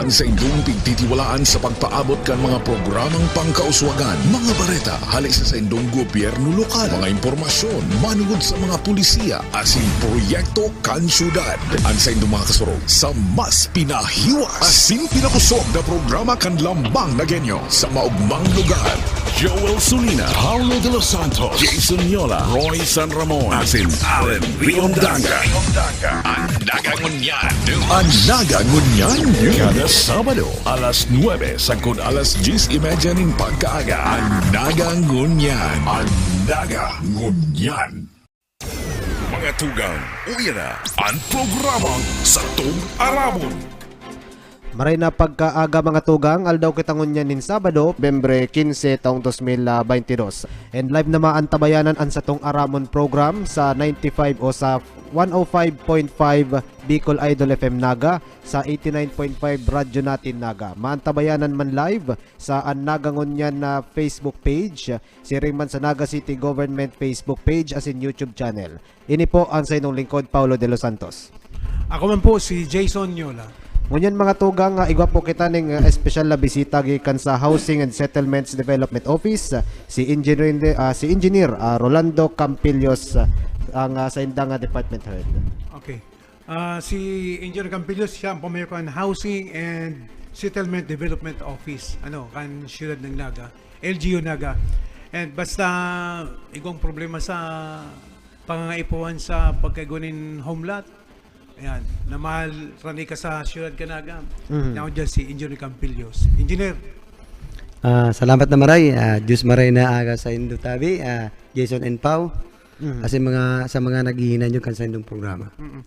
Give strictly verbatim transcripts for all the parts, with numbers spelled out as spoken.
Sa indong pigtitiwalaan sa pagpaabot kan mga programang pangkauswagan, mga bareta hali sa saindong gobyerno lokal, mga impormasyon manungod sa mga pulisiya asin proyekto kan syudad. An saindong mga kasurog sa mas pinahiwas asin pinakosog na programa kan Lambang na Genyo sa maugmang lugar. Joel Solina, Paulo de los Santos, Jason Yola, Roy San Ramon, asin Allen Riondanga. An Naga Ngunyan. An Naga Ngunyan. Kada Sabado, alas nuebe sagkod alas dyes y media nin pagkaaga. An Naga Ngunyan. An Naga Ngunyan. Mga tugang, uya na an programang Satong Aramon. Maray na pagkaaga, mga tugang, aldaw kita ngunyan nin Sabado, Nobyembre quince, taong dos mil baynte dos. And live naman an tabayanan an satong Aramon program sa ninety-five o sa one oh five point five Bicol Idol F M Naga, sa eighty-nine point five Radyo Natin Naga. Maantabayanan man live sa An Naga Ngunyan na Facebook page, siring man sa Naga City Government Facebook page asin YouTube channel. Ini po an saindong lingkod, Paulo de los Santos. Ako man po si Jason Yola. Ngunyan, mga tugang, ah, igwa po kita ning, ah, espesyal na bisita gikan sa Housing and Settlements Development Office, ah, si Engineer, ah, si Engineer, ah, Rolando Campillos, ah, ang, ah, saindang, ah, department head. Okay. Ah, si Engineer Campillos, siya ang pamayo kan Housing and Settlement Development Office, ano, kan Siyudad ng Naga, L G U Naga. And basta igwang problema sa pangangaipuhan sa pagkaigwa nin home lot, ayan, na mahal rani ka sa siyudad kan Naga. Mhm. Now, dyan si Engineer Campillos. Engineer. Ah, salamat na maray. Ah, Diyos maray na aga sa indo tabi, ah, Jason and Pau. Mhm. Asin mga, sa mga naghihinanyog kan saindong programa. Mm-mm.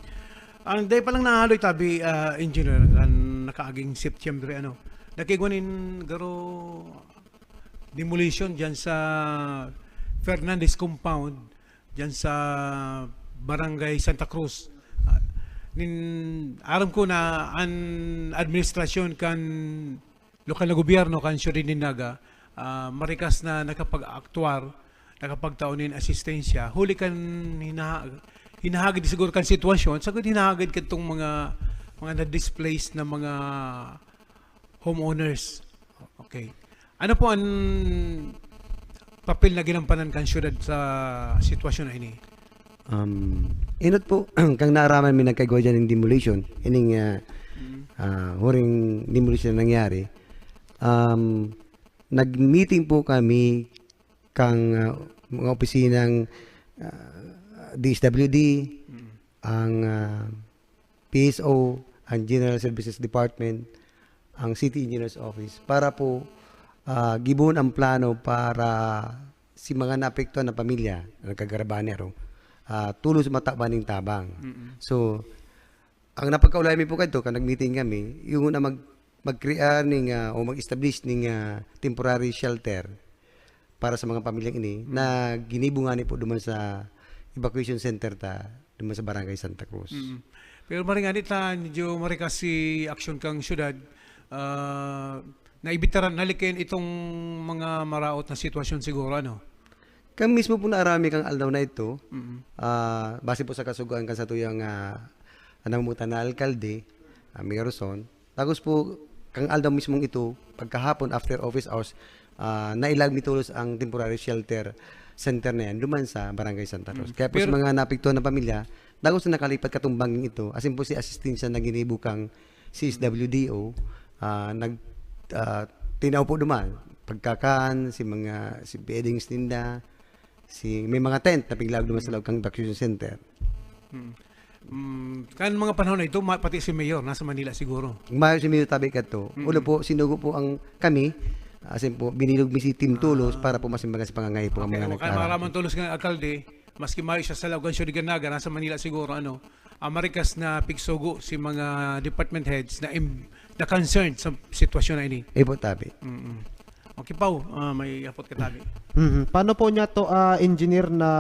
Ang dai pa lang nahaloy tabi, ah, Engineer, kan nakaaging September, ano, nakaigwa nin garo demolition dyan sa Fernandez Compound, dyan sa Barangay Santa Cruz. Ah, nin, aram ko na an administrasyon kan lokal na gobyerno kan Siyudad nin Naga, ah, marikas na nakapag-aktuar, nakapagtao nin asistensya, huli kan hinaha-, hinahagad siguro kan sitwasyon, sagkod hinahagad kadtong mga, mga na-displaced na mga homeowners. Okay. Ano po an papel na ginampanan kan siyudad sa sitwasyon na ini? Um, inot po, kang naaraman mi nagkaigwa dyan ng demolition, ining, ah, Mm. ah, huring demolition na nangyari, um, nag-meeting po kami kang, ah, mga opisinang, ah, D S W D, Mm. ang, ah, P S O, ang General Services Department, ang City Engineer's Office, para po, ah, gibohon ang plano para si mga naapektuhan na pamilya, nagkagarabahan ni Aro, ah, tulos matawan ning tabang. Mm-mm. So, ang napagkaulayan mi po kadto, kan nag-meeting kami, yung na mag-, mag-create ning, ah, o mag-establish ning, ah, temporary shelter para sa mga pamilyang ini, Mm. na ginibo ngani po duman sa evacuation center ta, duman sa Barangay Santa Cruz. Mm. Pero maring ani ta, medyo marikas si aksyon kang syudad, ah, naibitaran, nalikin itong mga maraot na sitwasyon siguro, ano? Kami mismo po naarami kang aldaw na ito, Mm. ah, base po sa kasugoan kan satuyang, ah, namumutan na alkalde, ah, Mayor Son. Tapos po, kang aldaw mismong ito, pagkahapon, after office hours, ah, nailag mi tolos ang temporary shelter center na yan, duman sa Barangay Santa Cruz. Mm. Kaya po sa Pero mga naapektuhan na pamilya, dagos na nakalipat katong banging ito, asin po si asistensya na ginibo kang C S W D O, ah, nag-, ah, tinao po duman, pagkakan, si mga, si beddings ninda, si, may mga tent na piglaog duman sa laog kang evacuation center. Hmm. Mm, kan mga panahon na ito, ma-, pati si Mayor, nasa Manila siguro. Mayo si Mayor tabi kadto. Mm. Ulo po, sinugo po ang kami, asin po, binilog mi si Team Tulos Ah. para po masimbagan sa pangangaipo ang Okay, mga o, kan nagkaarang. Maramang Tulos nga alkalde, maski mayo siya sa Laogan, Siudad kan Naga, nasa Manila siguro, ano, ah, marikas na pigsugo si mga department heads na im-, na concerned sa sitwasyon na ini. Eh po, tabi. Mm-mm. Okay, Pau, ah, may apot ka tabi. Mhm. Paano po niya to, ah, engineer na,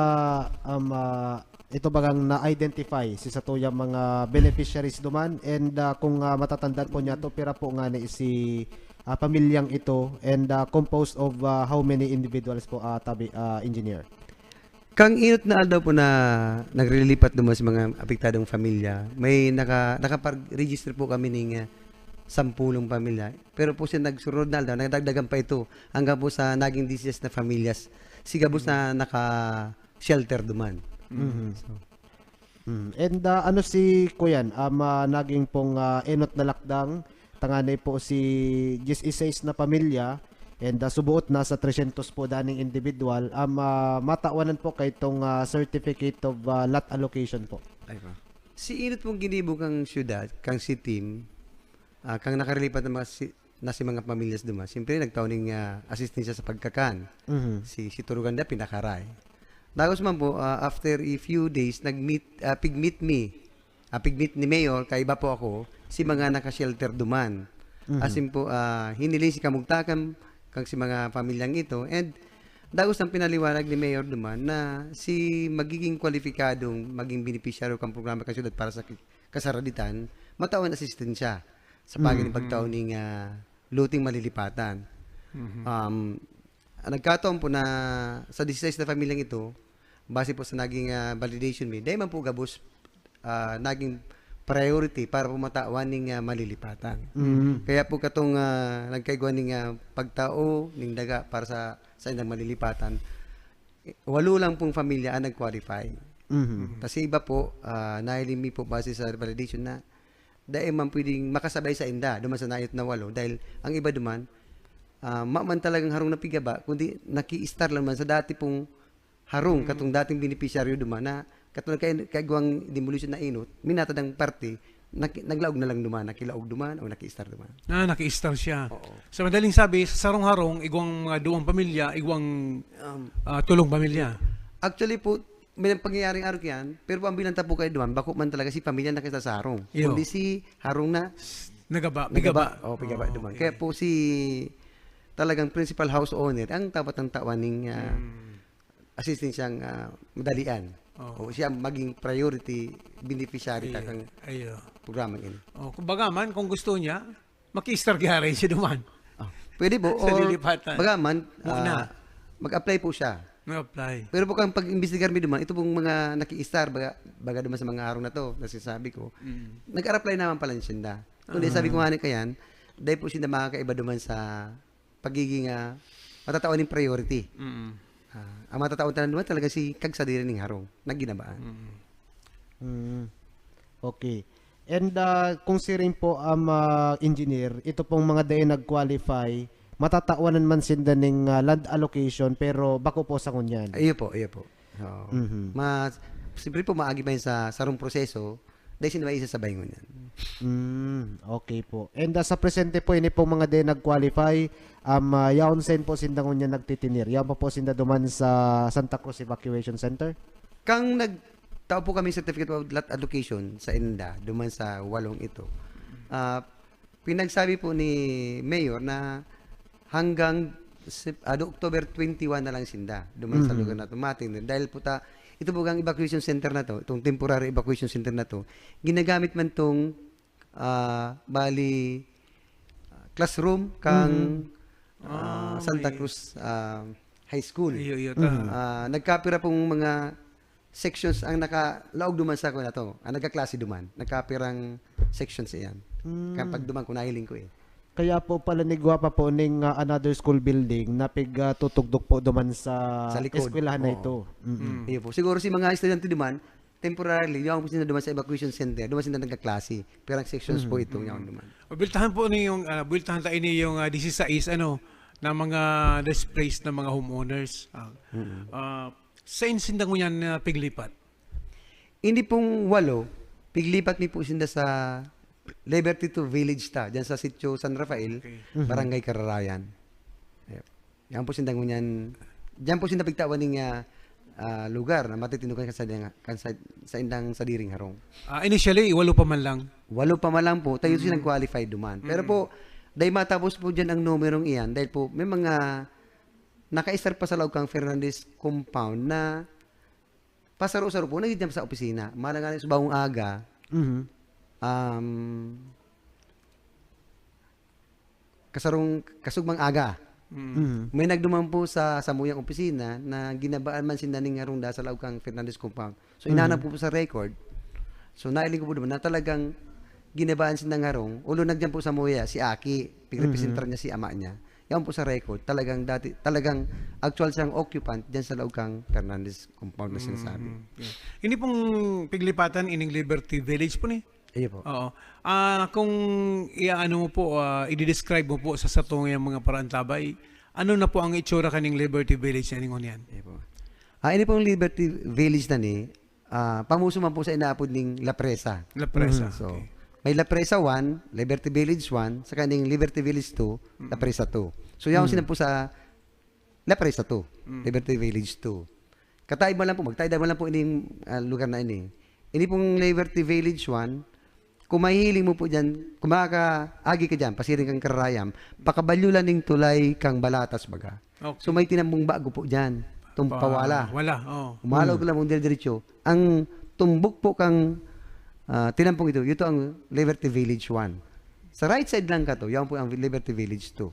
um, ah, ito bagang na-identify si satuyang mga beneficiaries duman? And, ah, kung, ah, matatandaan po niya to, pira po ngani si, ah, pamilyang ito? And, ah, composed of, ah, how many individuals po, ah, tabi, ah, engineer? Kang inot na aldaw po na nagrilipat duman sa mga apektadong pamilya, may naka-, nakapag-register po kami ning, ah, sampulong pamilya. Pero po siya nagsunod na aldaw, nadagdagan pa ito hanggang po sa naging disiseis na pamilyas. Si gabos na naka-shelter duman. Mhm. So, Mm. And, ah, ano si kuyan, um, ah, naging pong, ah, enot na lakdang, tanganay po si dieciséis na pamilya, and, ah, subuot na sa trescientos po daning individual, um, ah, matawanan po kay itong, ah, certificate of, ah, lot allocation po. Ay, pa. Si inot pong ginibo kang syudad, kang sitim, ah, kang nakarilipat na mga si-, na si mga pamilyas duman, siyempre nagtao ning, ah, asistensya sa pagkakan. Mhm. Si, si Turugan da pinakaray. Dagos man po, ah, after a few days, nag-meet, ah, pig-meet mi. Ah, pig-meet ni Mayor, kaiba po ako, si mga naka-shelter duman. Mhm. Asin po, ah, hiniling si kamugtakan kang si mga pamilyang ito, and dagos ang pinaliwanag ni Mayor duman na si magiging kwalipikadong maging benepisyaryo kan programa kan syudad para sa ki-, kasaraditan, matawan asistensya sa pagin Mm. pagtao ning, ah, loting malilipatan. Mhm. Um, nagkataon po na sa dieciséis na pamilyang ito, base po sa naging, ah, validation mi, dai man po gabos, ah, naging priority para po matawan ning, ah, malilipatan. Mm. Kaya po katong, ah, nagkaigwa ning, ah, pagtao ning daga para sa, sa indang malilipatan, eh, walo lang pong pamilya ang nag-qualify. Mhm. Tas yung iba po, ah, nahiling mi po base sa validation na dai man pwedeng makasabay sa inda duman sa nainot na walo dahil ang iba duman, ah, ma man talagang harong na pigaba, kundi naki-star lang man sa dati pong harong, Mm. katong dating benepisyaryo duman na katong kay-, kaigwang demolition na inot, minatad ang parte, naki-, naglaog na lang duman, nakilaog duman o naki-star duman. Ah, naki-star siya. Oo. Sa madaling sabi, sa sarong harong, igwang mga duwang pamilya, igwang, Um, ah, tulong pamilya. Actually po, may nang pangyayaring arog yan, pero ang bilang tapo kayo duman, bako man talaga si pamilya na kita sa harong. Iyo. Kundi si harong na Nagaba, nagaba. pigaba. Oh, pigaba Oh, duman. okay. Kaya po si talagang principal house owner, ang dapat ang tawan ning, ah, Hmm. asistensyang, ah, madalian. Oh. O siya maging priority beneficiary Iyo. ta kang Iyo. programang ini. Oh, kumbaga man, kung gusto niya, maki-star gihara siya duman. Ah, pwede po. Sa Or lilipatan. Baga man, Muna. ah, mag-apply po siya. Mag-apply. Pero po kang pag-imbestigar mi duman, ito pong mga naki-star, baga, baga duman sa mga harong na to, na sinasabi ko, Mm. nag-apply naman pala ni Shinda. Kundi Ah. sabi ko nga ni Kayan, dahil po Shinda makakaiba duman sa pagiging, ah, matatawan ning priority. Mm. Ah, ang matatawan tanan duman talaga si kag sadiri ning harong, na ginabaan. Mm. Mm. Okay. And, ah, kung siring po, um, ah, engineer, ito pong mga dai nag-qualify, matatawanan man sinda ning, ah, land allocation, pero bako po sa ngunyan. Iyo po, iyo po. Oo. Mhm. Mas, siyempre po, maagi pa yun sa sarong proseso, dahil sinda maisasabay ngunyan. Mm, okay po. And, ah, sa presente po, ini pong mga dai nag-qualify, um, ah, yaon sain po sinda ngunyan nagtitinir? Yaon pa po sinda duman sa Santa Cruz Evacuation Center? Kang nagtao po kami certificate of lot allocation sa inda, duman sa walong ito. Ah, pinagsabi po ni Mayor na hanggang Sep-, ah, do-, October twenty-one na lang sinda, duman sa Mhm. lugar na to, mating din. Dahil po ta, ito po ang evacuation center na to, itong temporary evacuation center na to, ginagamit man tong, ah, bali, ah, classroom kang, Mhm. ah, Ah, Santa okay. Cruz, ah, High School. Iyo, iyo, ta. Mhm. Ah, nagkapira pong mga sections ang nakalaog duman sa kuwan na to, ang nagkaklase duman, nagkapirang sections iyan. Mm. Kaya pag duman ko, nahiling ko eh. Kaya po pala nigwa pa po ning, ah, another school building na pig, ah, tutugdok po duman sa Sa likod. eskwelahan na Oo. ito. Mm-mm. Mm. Iyo po. Siguro si mga estudyante duman, temporarily, yaon po sila duman sa evacuation center, duman sila nagkaklase. Pirang sections po Mm. ito, yaon duman. O, biltahan po ano yung, ah, biltahan ta ini yung, ah, dieciséis, ano, na mga displaced na mga homeowners. Ah, Mm. ah, Sain sinda ngunyan na piglipat? Hindi pong walo, piglipat mi po sinda sa Liberty two Village ta, diyan sa Sitio San Rafael, Okay. Mhm. Barangay Kararayan. Ayun. Yan po sinda ngunyan, diyan po sinda pigtawan ning, ah, ah, lugar na matitinukan kan sa, kan sa, sa indang sadiring harong. Ah, initially, walo pa man lang? Walo pa man lang po, tayo Mm. silang qualified duman. Pero Mm. po, dahil matapos po diyan ang numerong iyan, dahil po may mga nakaistar pa sa laog kang Fernandez compound na pasaro-saro po, nagdidiyan sa opisina. Malangan sa bagong aga, Mhm. um, kasarong, kasugmang aga. Mm. Mhm. May nagduman po sa samuyang opisina na ginabaan man sinda ning harong da sa laog kang Fernandez compound. So, Mhm. inanap ko po sa record. So, nailing ko po naman na talagang ginabaan sindang harong, ulo na diyan po sa Moya, si Aki, pigrepresentar niya si ama niya. Yan po sa record, talagang dati, talagang actual siyang occupant diyan sa laog kang Fernandez compound na sinasabi. Mm, yeah. Ini pong piglipatan, ining Liberty Village po ni? Iyo po. Oo. Ah, kung iaano mo po, ah, i-describe mo po sa satong yung mga paraantabay, ano na po ang itsura kaning Liberty Village na ningon yan? Iyo po. Ah, ini pong Liberty Village na ni, ah, pamuso man po sa inaapod ning La Presa. La Presa. So, Okay. may La Presa one, Liberty Village one, saka ning Liberty Village two, La Presa two. So, yaon sila po sa La Presa two, Liberty Village two. Kataib man lang po, magtaib man lang po ining ah, lugar na ini. Ini pong Liberty Village one, kung mahihiling mo po dyan, kung makakaagi ka dyan, pasiring kang Kararayam, pakabalyo lang ning tulay kang Balatas baga. Okay. So may tinambong bago po dyan, itong pawala. Wala, oh. Umalaw ko lang mong dire-diretso. Ang tumbok po kang ah, tinampong ito, ito ang Liberty Village one. Sa right side lang ka to, yan po ang Liberty Village two.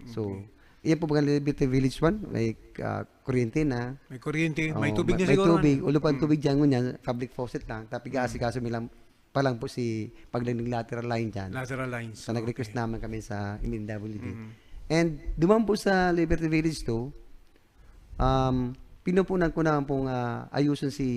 So, yan po ba ang Liberty Village one? May ah, kuryente na. May kuryente, Oo, may tubig niya may siguro. tubig. Ulo pa ang tubig dyan, ngunyan, public faucet lang. Tapi kaasikaso mi lang, pa lang po si pagdating lateral line dyan. Lateral lines. So, nag-request naman kami sa M N W D. Mm. And duman po sa Liberty Village two, um, pinupunan ko naman pong ah, ayusin si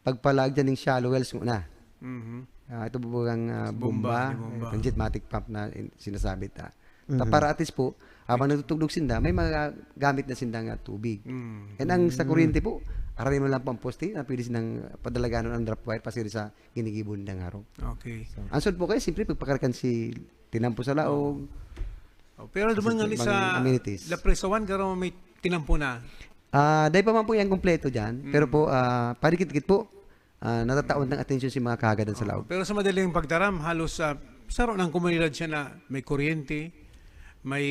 pagpalaag dyan ng shallow wells muna. Mhm. Ah, ito po ang ah, Bomba, bomba, yung bomba. Itong jetmatic pump na in- sinasabi ta. Ta- Para at least po, habang natutugdog sinda, may magagamit na sinda nga tubig. Mm. And ang sa kuryente po, arami mo lang po ang poste na pwede silang padalaganon ang drop wire pasiri sa ginigibo nindang harong. Okay. Ang sud po kayo, siyempre, pagpakarakan si tinampo sa laog. Oh, pero duman nga ni Mga sa amenities. La Presa one, garo may tinampo na. Ah, dahil pa man po yung kompleto dyan, pero po, ah, parikit-kit po, ah, natataon ng atensyon si mga kahagadan sa laog. Pero sa madaling pagtaram, halos ah, saro ng komunidad siya na may kuryente, may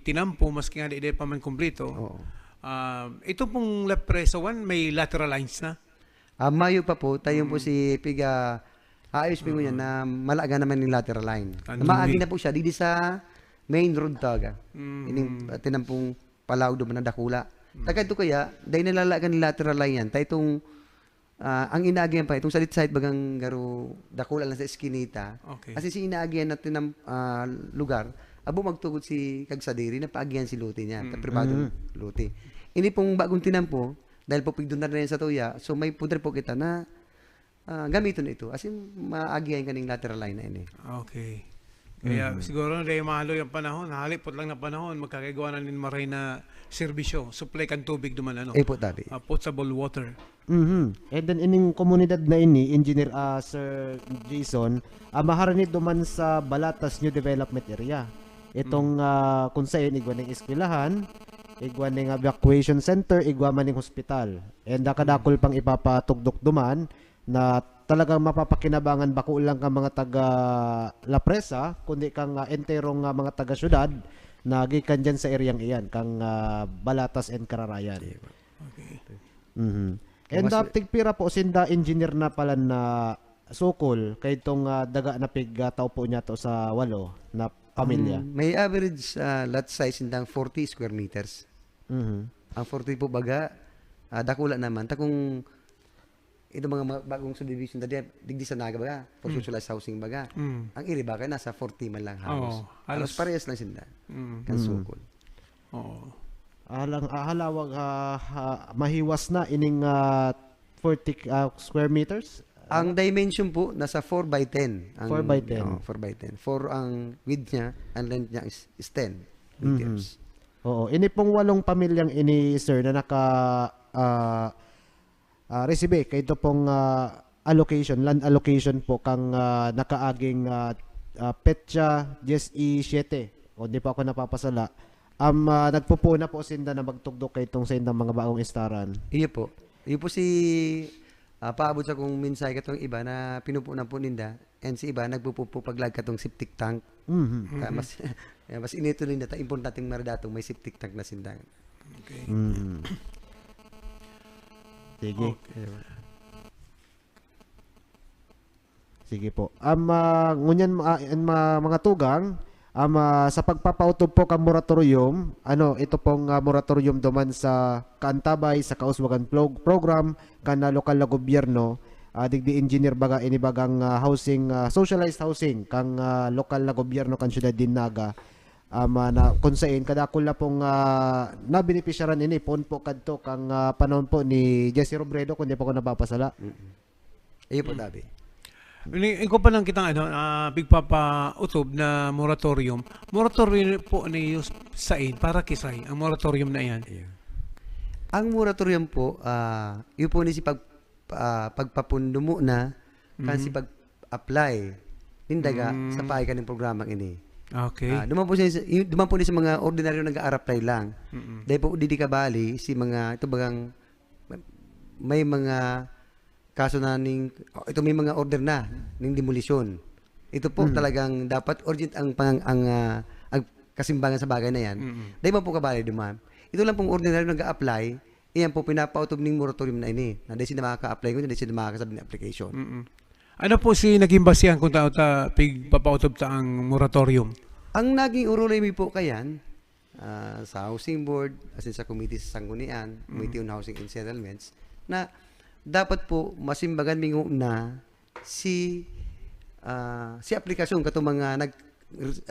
tinampo, maski nga di, di pa man kumpleto. Oo. Ah, ito pong La Presa one, may lateral lines na. Ah, mayo pa po, tayo po si Piga, ayos po yan na malaga naman yung lateral line. Ano Maagi yun? Na po siya, didi sa main road taga. Mm. Ining uh, tinampong palaog naman na dakula. Taga ito kaya, dahil nalalagan yung lateral line yan, tayo itong, ah, ang inaagihan pa, itong salit-sahit bagang garo dakula lang sa eskinita. Okay. Kasi si inaagihan na tinam, ah, lugar, abo magtugod si Kagsadiri na paagihan si lote niya, pribado lote. Ini pong bagong tinampo, dahil po pigdon na rin sa tuya, so may pudre po kita na ah, gamiton na ito. As in, maagihan kaning lateral line na ini. Okay. Kaya siguro na dahil mahaloy ang panahon, halipot lang na panahon, magkakagawa na nin maray na serbisyo, supply kan tubig duman, ano? Eh po, tabi. Ah, potable water. Mhm. And then ining komunidad na ini, Engineer ah, Sir Jason, ah, maharanid duman sa Balatas New Development Area. Itong ah, kung saan igwa ning eskwelahan, igwa ning evacuation center, igwa man ning hospital. And ah, kadakol pang ipapatugdok duman na talagang mapapakinabangan bako lang ka mga taga La Presa, kundi kang ah, enterong ah, mga taga syudad na gikan dyan sa eryang iyan, kang ah, Balatas and Kararayan. Okay. Mhm. And Mas- ah, tigpira po sinda engineer na pala na sukol kay itong ah, daga na pig ah, tao po niya to sa walo na pamilya. Um, may average ah, lot size sindang forty square meters. Mhm. Ang forty po baga, ah, dakula naman. Ta kung ito mga, mga bagong subdivision na diyan, digdi sa Naga baga, for socialized housing baga. Mm. Ang iri baga nasa forty man lang halos. Oo, halos. Parehas lang sinda. Mm. Kan sukol. Oo. Alang ahalawag ha, ha, mahiwas na ining ah, forty ah, square meters. Ang dimension po, nasa four by ten. Ang, Four by ten. Oh, four by ten. Four ang width niya, ang length niya is, is ten Mhm. meters. Oo, ini pong walong pamilyang ini, sir, na naka ah, ah, resibe kay ito pong ah, allocation, land allocation po kang ah, nakaaging ah, ah, petsa diyes y siyete. O di po ako napapasala. Am ah, nagpupuna po sinda na magtugdok kay itong sa indang mga bagong estaran. Iyo po. Iyo po si ah, paabot sa kong mensahe katong iba na pinupunan po ninda, and si iba nagpupupo paglag katong septic tank. Mhm. Kaya mas mas inito ninda ta importanteng maradatong may septic tank na sindang. Okay. Mhm. Sige. Okay. Sige po. Am ah, ngunyan ah, an ma- mga tugang, am ah, sa pagpapautob po kang moratorium, ano, ito pong ah, moratorium duman sa kaantabay sa kauswagan plog- program kan ah, lokal na gobyerno, ah, digdi engineer baga, ini bagang, ah, housing, ah, socialized housing kang, ah, lokal na gobyerno kan siyudad nin Naga. Um, ah, na, kung sain, kadakul na pong, ah, nabenepisyaran ini, poon po kadto kang, ah, panahon po ni Jesse Robredo, kung di po ako napapasala. Mm. Iyo po, Mm. Dabi. Ni, ikaw pa lang kitang, ano, ah, pigpapautob na moratorium. Moratorium po niyo sain, para kisay, ang moratorium na iyan? Iyo. Ang moratorium po, ah, iyo po ni si pag-, ah, pagpapundo muna, kan si Mhm. pag-apply ninda ga Mm. sa paagi kaning programang ini. Okay. Ah, duman po siya sa, yu-, duman po ni sa mga ordinaryo nag-a-apply lang. Mm-mm. Dahil po, didi kabali, si mga, ito bagang, may mga kaso na ning, ito may mga order na ning demolisyon. Ito po Mm. talagang dapat urgent ang pang-, ang, ah, ang kasimbangan sa bagay na yan. Mm-mm. Dahil man po kabali duman. Ito lang pong ordinaryo nag-a-apply, iyan po pinapautob ning moratorium na ini. Na dahil sila makaka-apply ko, dahil sila makakasabit ng application. Mm-mm. Ano po si naging basehan kung tao ta pigpapautob ta ang moratorium? Ang naging urulay mi po kayan, ah, sa housing board, asin sa committee sa Sanggunian, Mm. Committee on Housing and Settlements, na dapat po masimbagan mi ngona si, ah, si aplikasyon kato mga nag-,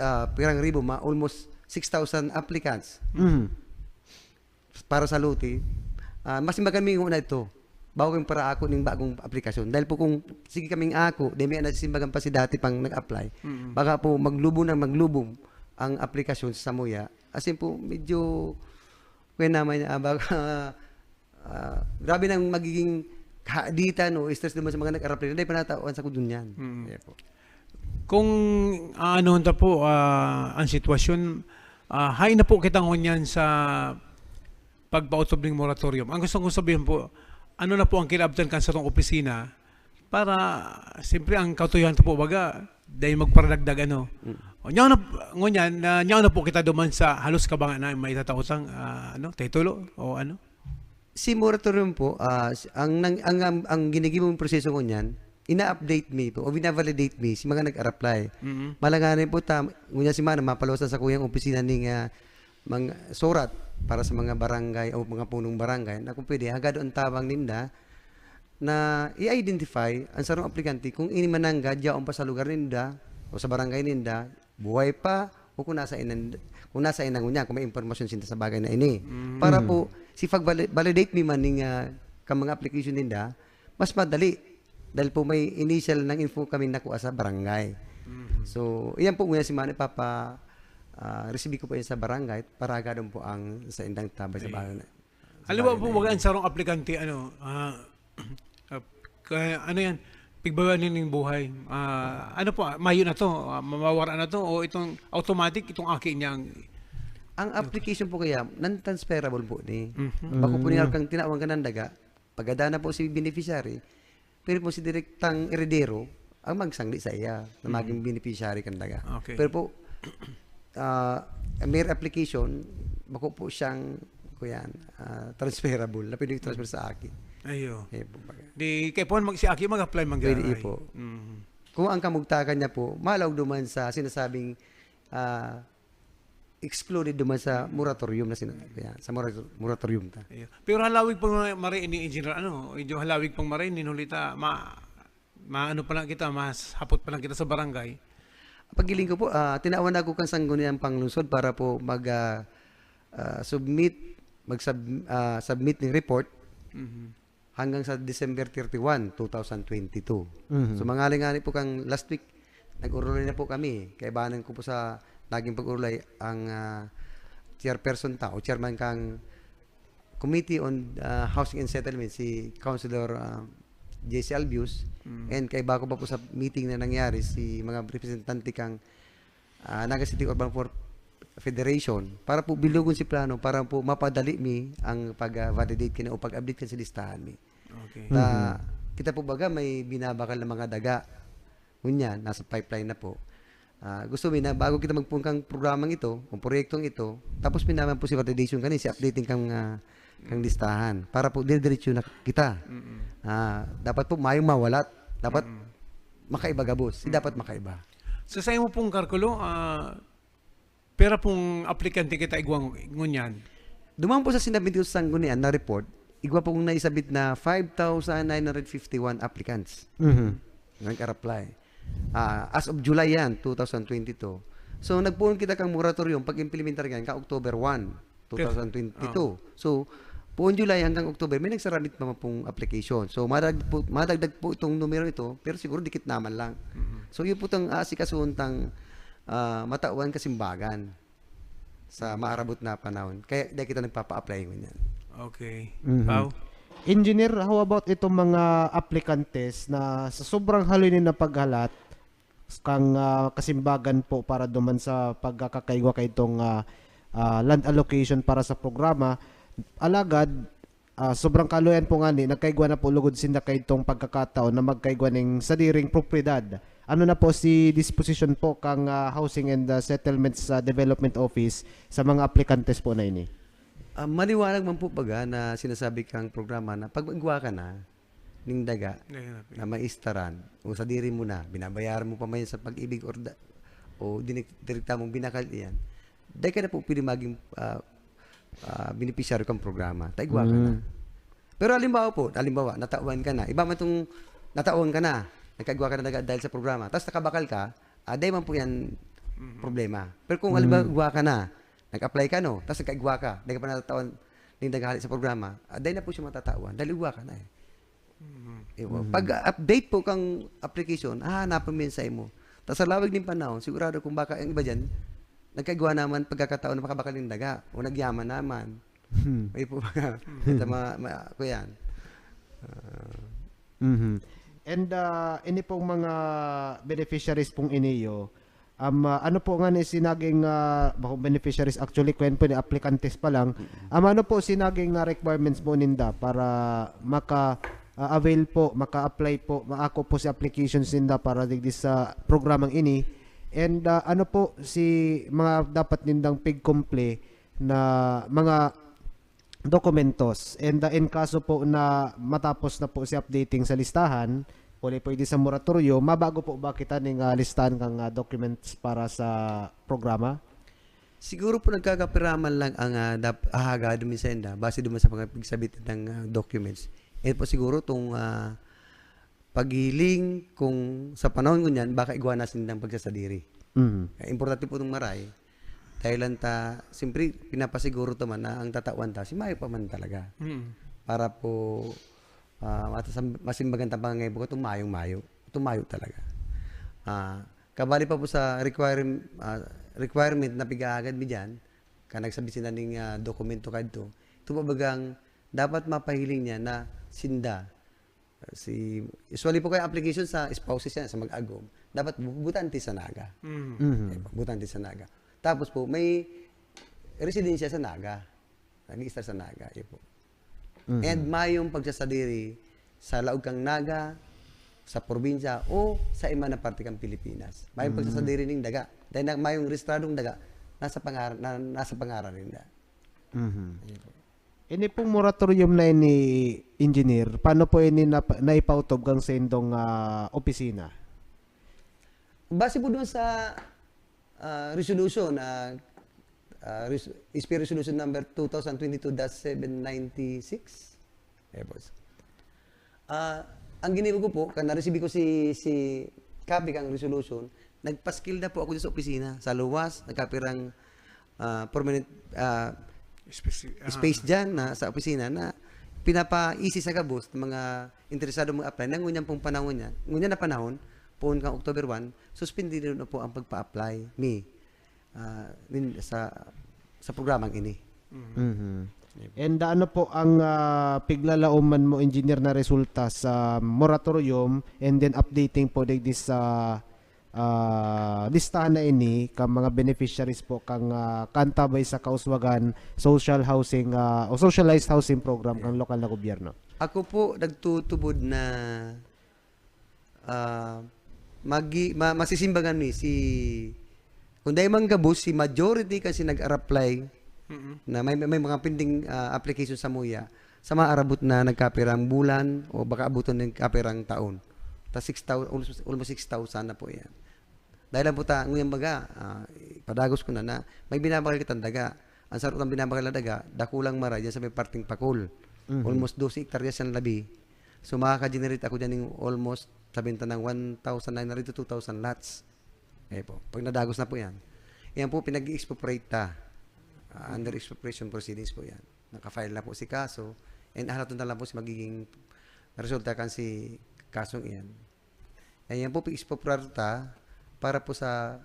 ah, pirang ribo, ma-, almost six thousand applicants. Mm. Para sa lote, ah, masimbagan mi ngona ito. Bago kami para ako ning bagong aplikasyon. Dahil po kung sige kaming ako, di may nasimbagan pa si dati pang nag-apply. Mm. Baka po maglubom na maglubom ang aplikasyon sa samuya. As in po, medyo, kaya naman, ah, baka, ah, grabe nang magiging kahaditan o stress naman sa mga nag-apply na dahil panatawan sa kudunyan. Mm. Kaya po. Kung aanuhon ta po, ah, ang sitwasyon, ah, hain na po kita ngunyan sa pagpaotob ning moratorium. Ang gusto kong sabihin po, ano na po ang kinaabtan kan sarong opisina para, siyempre, ang kautuyan ta po, baga, dai magparadagdag, ano. Mm. O, nyaw na, ngunyan, na, nyaw na po kita duman sa halos kabangan na may tataotang, ah, ano, titulo o ano. Si moratorium po, ah, s-, ang nang-, ang, ang, ang ginigibong proseso ngunyan, ina-update mi po o bina-validate mi si mga nag-a-apply. Mm. Malanganin po ta, ngunyan si Mana, mapaluwasan sa kuyang opisina ning, ah, mga surat para sa mga barangay o mga punong barangay na kung pwede, hagad ang tabang ninda na i-identify ang sarong aplikante kung ini mananggad yaon pa sa lugar ninda o sa barangay ninda, buhay pa, o kung nasa inan-, kung nasa inan ngunyan, kung may impormasyon sinda sa bagay na ini. Mm. Para po, si pag-vali-, validate mi man ning, ah, ka mga application ninda, mas madali. Dahil po may initial nang info kaming nakuha sa barangay. Mm. So, iyan po ngunyan si Mana, ipapa-, ah, resibi ko po yan sa barangay para agadon po ang sa indang tabay sa Ayun. barangay. Halimbawa po, Sabagay na baga yun. Ang sarong aplikante, ano, ah, ah, ka-, ano yan, pigbabayan nin buhay. Ah, ano po, ah, mayo na to, ah, mawawara na to, o itong automatic, itong aki niya ang Ang application po kaya, non-transferable po ni. Mhm. Bako po Mm. niya kang tinawan ka ng daga, pagada na po si beneficiary, pero po si direktang eredero, ang magsangli sa iya na Mm. maging beneficiary kan daga. Okay. Pero po, ah, mere application, bako po siyang, kuyan, ah, transferable, na pwede transfer sa aki. Ayo. Eh, po, baga. Di, kay puwan mag-, si aki mag-apply, mag-, Pwede, ay. po. Mhm. Kung ang kamugtakan niya po, malaog duman sa sinasabing, ah, excluded duman sa moratorium na sina-, kaya, sa morator-, moratorium ta. Ayo. Pero halawig pang mare-, mare ini, Engineer, ano, medyo halawig pang mare ini, huli ta, ma-, maano pa lang kita, mas hapot pa lang kita sa barangay. Paghiling ko po, ah, tinawan ako kan Sangguniang Panglungsod para po mag, ah, ah, submit, mag-sub-, ah, submit ng report Mhm. hanggang sa December thirty-one, two thousand twenty-two. Mhm. So, mangaling-ngaling po kang last week, nag-urulay na po kami. Kaibanan ko po sa naging pag-urulay ang, ah, chairperson ta o chairman kang Committee on, ah, Housing and Settlement, si Councilor, ah, J C Albius, Mm. and kaiba ko pa po sa meeting na nangyari, si mga representante kang, ah, Naga City Urban Poor Federation, para po bilugon si plano, para po mapadali mi ang pag, ah, validate kini o pag-update kini sa listahan mi. Okay. Ta, Mhm. kita po baga may binabakal na mga daga. Ngunyan, nasa pipeline na po. Ah, gusto mi na bago kita magpungkang programang ito, o proyektong ito, tapos mi naman po si validation kani, si updating kang, ah, kang listahan. Para po, dire-diretso na kita. Mm-mm. Ah, dapat po mayong mawalat. Dapat Mm-mm. makaiba gabos. Si Mm-mm. dapat makaiba. Sa saimo pong kalkulo, ah, pira pong aplikante kita igwa ngunyan? Duman po sa sinabit ko sa Sanggunian na report, Igwa po kong naisabit na five thousand nine hundred fifty-one applicants Mhm. nag-apply. Ah, as of July yan, two thousand twenty-two. So, nagpoon kita kang moratorium pag-implementar yan ka October one, two thousand twenty-two. So, poon July hanggang October, may nagsarabit pa pong application. So, madagdag po, madagdag po itong numero ito, pero siguro dikit naman lang. So, yun po itong aasikasuhon tang ah, matawan kasimbagan sa maarabot na panahon. Kaya dai kita nagpapa-apply ngunyan. Okay. Mhm. Pao? Engineer, how about itong mga aplikantes na sa sobrang haloy na paghalat kang ah, kasimbagan po para duman sa pagkakakaigwa kaitong ah, ah, land allocation para sa programa? Alagad, ah, sobrang kaluyan po ngani, nagkaigwa na po lugod sinda kaitong pagkakataon na magkaigwa ning sadiring propiedad. Ano na po si disposition po kang ah, Housing and ah, Settlements ah, Development Office sa mga aplikantes po na ini? Ah, maliwanag man po baga na sinasabi kang programa na pag igwa ka na ning daga Dai na, na maistaran o sadiri mo na, binabayaran mo pa man yan sa Pag-ibig or da, o dinik- direkta mong binakal iyan, dai ka na po pwede maging ah, ah, beneficiary kang programa. Ta igwa ka na. Mm. Pero halimbawa po, halimbawa, natawan ka na. Iba man itong natawan ka na, nagkaigwa ka na daga dahil sa programa, tapos nakabakal ka, ah, dai man po yan problema. Pero kung halimbawa, igwa ka na, nag-apply ka, no? Tapos nagkaigwa ka, dai ka pa natawan ning daga hali sa programa, ah, dai na po siya matatawan dahil igwa ka na eh. Iwa. Pag-update po kang application, hahanapan mo yan sa imo. Tapos sa lawig ng panahon, sigurado kung baka ang iba dyan, nagkaigwa naman pagkakataon na makabakal ng daga o nagyaman naman. Hmm. May po mga, ito mga, mga, ko yan. Ah, Mhm. And ah, ini pong mga beneficiaries pong iniyo, um, ah, ano po nga ni si naging ah, bako beneficiaries actually, kwen po ni aplikantes pa lang, um, ano po si naging ah, requirements mo ninda para maka ah, avail po, maka-apply po, maako po si applications ninda para digdi sa programang ini? And ah, ano po si mga dapat nindang pigkumple na mga dokumentos. And uh, in kaso po na matapos na po si updating sa listahan, puli po idi sa moratoryo, mabago po ba kita ning uh, listahan kang uh, documents para sa programa? Siguro po nagkakapiraman lang ang uh, dap- ahagado mi sa inda, base duman sa mga pigsabitan ng uh, documents. Yan po siguro itong uh, paghiling kung sa panahon ngunyan, baka igwa na sindang pagsasadiri. Mm. Eh, importante po itong maray. Dahil lang ta, siyempre, pinapasiguro ta man na ang tatawan ta, si mayo pa man talaga. Mm. Para po, ah, matasam- masimbagan ta pangangaibo ko, itong mayong mayo. Itong mayo talaga. Ah, kabali pa po sa requirem- ah, requirement na pigahagad mi dyan, ka nagsabi sila ning ah, dokumento kadto. Ito po bagang dapat mapahiling niya na sinda. Si, usually po kaya application sa spouses yan, sa mag-agom. Dapat bu- butante sa naga. Mm. Mhm. Eh, butante sa naga. Tapos po, may residensya sa naga. Nag-i-stay sa naga. Yun po. Mhm. And mayong pagsasadiri sa laog kang naga, sa probinsya, o sa iba na parte kang Pilipinas. Mayong pagsasadiri ning daga. Dahil na, mayong rehistradong daga, nasa pangaran, na, nasa pangaran ninda. Mhm. Ini pong moratorium na ini, engineer, paano po ini nap- naipautob kang sa indong ah, opisina? Base po doon sa ah, resolution na ah, res- S P Resolution number two thousand twenty-two dash seven ninety-six. Eh, boss. Ah, ang ginibo ko po, kan na-receive ko si, si copy kang resolution, nagpaskil na po ako dyan sa opisina, sa luwas, nagkapirang ah, permanent ah, Especi- ah, space dyan na, sa opisina na pinapa-easy sa gabos ng mga interesado mag-apply na ngunyan pong panahon niya, ngunyan na panahon, poon kang October one, suspendido na po ang pagpa-apply ni ah, nin, sa sa programang ini. Mhm. And ah, ano po ang ah, piglalaoman mo, engineer, na resulta sa moratorium and then updating po digdi sa ah, listahan na ini ka mga beneficiaries po kang ah, kaantabay sa kauswagan social housing ah, o socialized housing program kang lokal na gobyerno? Ako po nagtutubod na ah, magi, ma, masisimbagan mi si kung dai man gabos si majority kasi nag-apply Mm-mm. na may may mga pending ah, application sa muya sa mga arabot na nagkapirang bulan o baka abuton ng kapirang taon. Ta six thousand, almost, almost six thousand na po yan. Dahil lang po ta, nguyang baga, ah, padagos ko na na, may binabakal kitang daga. Ang sarot ng binabakal na daga, dakulang mara dyan sa may parting Pakol. Mhm. Almost dose hektaryas yan labi. So, makaka-generate ako dyan ng almost sa benta ng one thousand nine hundred to two thousand lots. Eh po, pag nadagos na po yan. Yan po, pinag-i-expropriate ta. Ah, under expropriation proceedings po yan. Naka-file na po si kaso. And halaton na lang po si magiging resulta kan si kasong iyan. Yan, yan po, expropriar ta para po sa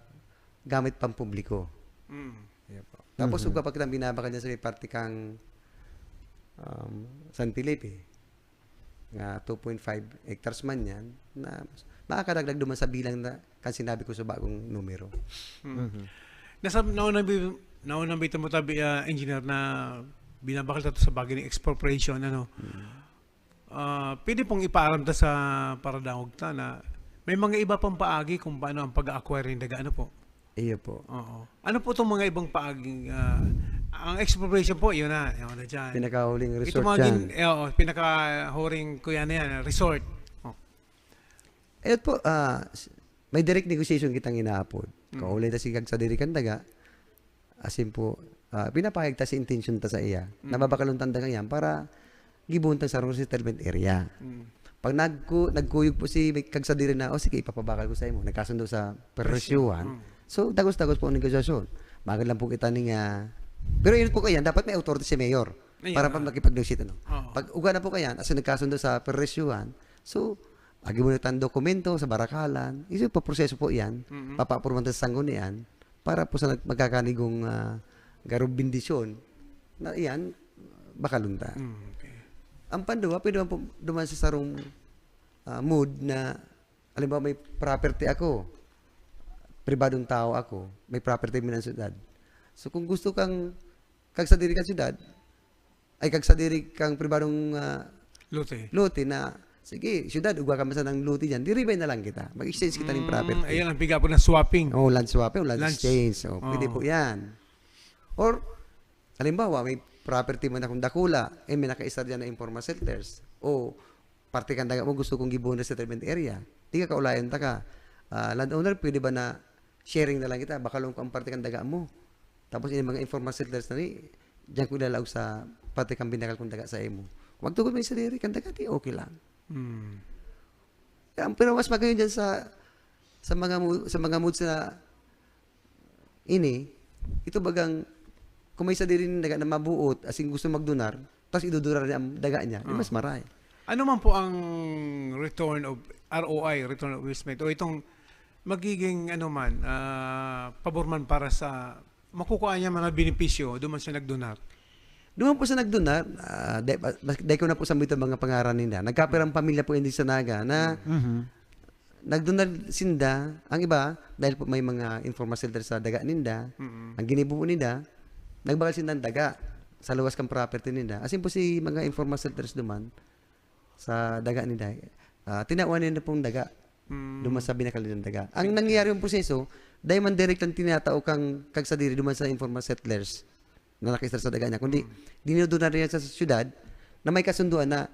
gamit pampubliko. Mm. Yan po. Tapos, Mhm. ug kapag kitang binabakal dyan sa may parte kang, um, San Felipe, nga two point five hectares man yan, na makakadagdag duman sa bilang na kan sinabi ko sa bagong numero. Mm. Mhm. Nasa, naunang bi-, naunang bita mo tabi, ah, engineer, na binabakal ta to sa bagay ng expropriation, ano? Mm. Ah, pwede pong ipaaram ta sa paradangog ta na may mga iba pang paagi kung paano ang pag-a-acquire ng daga, ano po? Iyo po. Oo. Ano po itong mga ibang paaging, ah, ang expropriation po, yun na, yun na dyan. Pinakahuling Ito resort mga yan. gin-, eh, oo, pinakahuling kuya na yan, resort. Oh. Ayun po, ah, s-, may direct negotiation kitang inaapod. Mm. Kaulay ta si kagsadiri kan daga, asin po, ah, pinapahayag ta si intention ta sa iya. Mm. Nababakalon ta an daga niyan para gibohon ta sarong resettlement area. Mm. Pag nagku-, nagkuyog po si may kagsadiri na, "O sige, ipapabakal ko sa imo." Nagkasundo sa Presyo. presyuhan. Mm. So, dagos-dagos po ang negosasyon. Magad lang po kita ning, ah, pero yun po kaya, dapat may authority si mayor Ayun, para pa ah. makipag-negotiate, ano. Oo. Pag uga na po kaya, as in, nagkasundo sa presyuhan, so, agi mo na tayong dokumento sa barakalan, iso pa proseso po yan, Mm-mm. papaaprubahan ta sa sanggunian, para po sa nag-, magkakanigong, ah, garong bendisyon, na iyan, bakalon ta. Mm, okay. Ang panduwa, pwede man po duman sa sarong, ah, mode na, halimbawa, may property ako, pribadong tao ako, may property man ang syudad. So, kung gusto kang, kagsadiri kang syudad, ay, kagsadiri kang pribadong, ah, Lote. lote na, "Sige, syudad, ugwa ka man sanang lote dyan, diribay na lang kita. Mag-exchange kita ng Mm, property." ayan ang piga po na swapping. Oh, land swapping o land Lands. exchange. Oh, pwede Oo. po yan. Or, halimbawa, may property man akong dakula, eh, may nakaisar dyan na informal settlers. O, parte kan daga mo, gusto kong gibohon resettlement area. Di ka kaulayan ta ka, ah, landowner, pwede ba na sharing na lang kita? Bakalon ko ang parte kan daga mo. Tapos, yung mga informal settlers na ni, diyan ko ilalaog sa parte kan binakal kong daga sa imo. Magtugod may sadiri kan daga, di okay lang. Hmm. Ang, pero mas magayon dyan sa, sa mga mo-, sa mga moods na ini, ito bagang kung may sadiri nin daga na mabuot, as in gusto magdonar, tas idodonar niya ang daga niya, di Ah. mas maray. Ano man po ang return of, R O I, return of investment, o itong magiging, ano man, ah, pabor man para sa, makukuha niya mga benepisyo duman sa nagdonar? Duman po sa nagdonar, ah, dai, dai ko na po sambitan mga pangaran ninda. Nagkapirang pamilya po hindi sa Naga na Mhm. nagdonar sinda, ang iba, dahil po may mga informal shelter sa daga ninda, Mm. ang ginibo ninda, nagbakal sinda ng daga sa luwas kan property ninda. As in po si mga informal shelters duman sa daga ninda, ah, tinawan ninda pong daga Mm. duman sa binakal nilang daga. Ang nangyayari yung proseso, dahil man direct ang tinatao kang kagsadiri duman sa informal settlers na nakaistar sa daga niya, kundi Mm. dinuduna niya sa syudad na may kasunduan na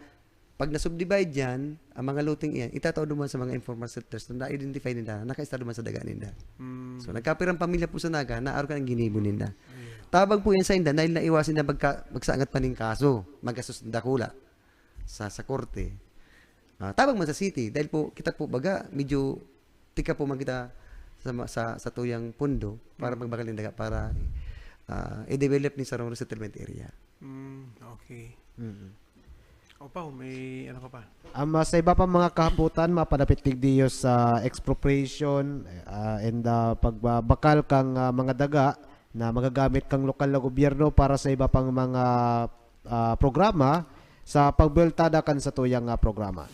pag na-subdivide yan, ang mga loting iyan, itatao duman sa mga informal settlers na na-identify nila, nakaistar duman sa daga ninda. Mm. So, nagkapirang pamilya po sa Naga na arog kan ginibo ninda. Ayun. Tabang po yan sa inda, dahil naiwasan na magka-, magsaangat pa ning kaso, magastos ng dakula sa, sa korte. Ah, tabang man sa city, dahil po, kita po baga, medyo tika po man kita sa ma-, sa, sa tuyang pondo para Mm. magbakal ng daga, para, ah, i-develop ni sarong resettlement area. Mm, okay. Mm. O, Pao, may ano ka pa? Ang, ah, sa iba pang mga kahapotan, mapadapit digdi sa expropriation, ah, and, ah, pagbabakal kang, ah, mga daga na magagamit kang lokal na gobyerno para sa iba pang mga, ah, programa sa pagbuwelta da kan satuyang, ah, programa.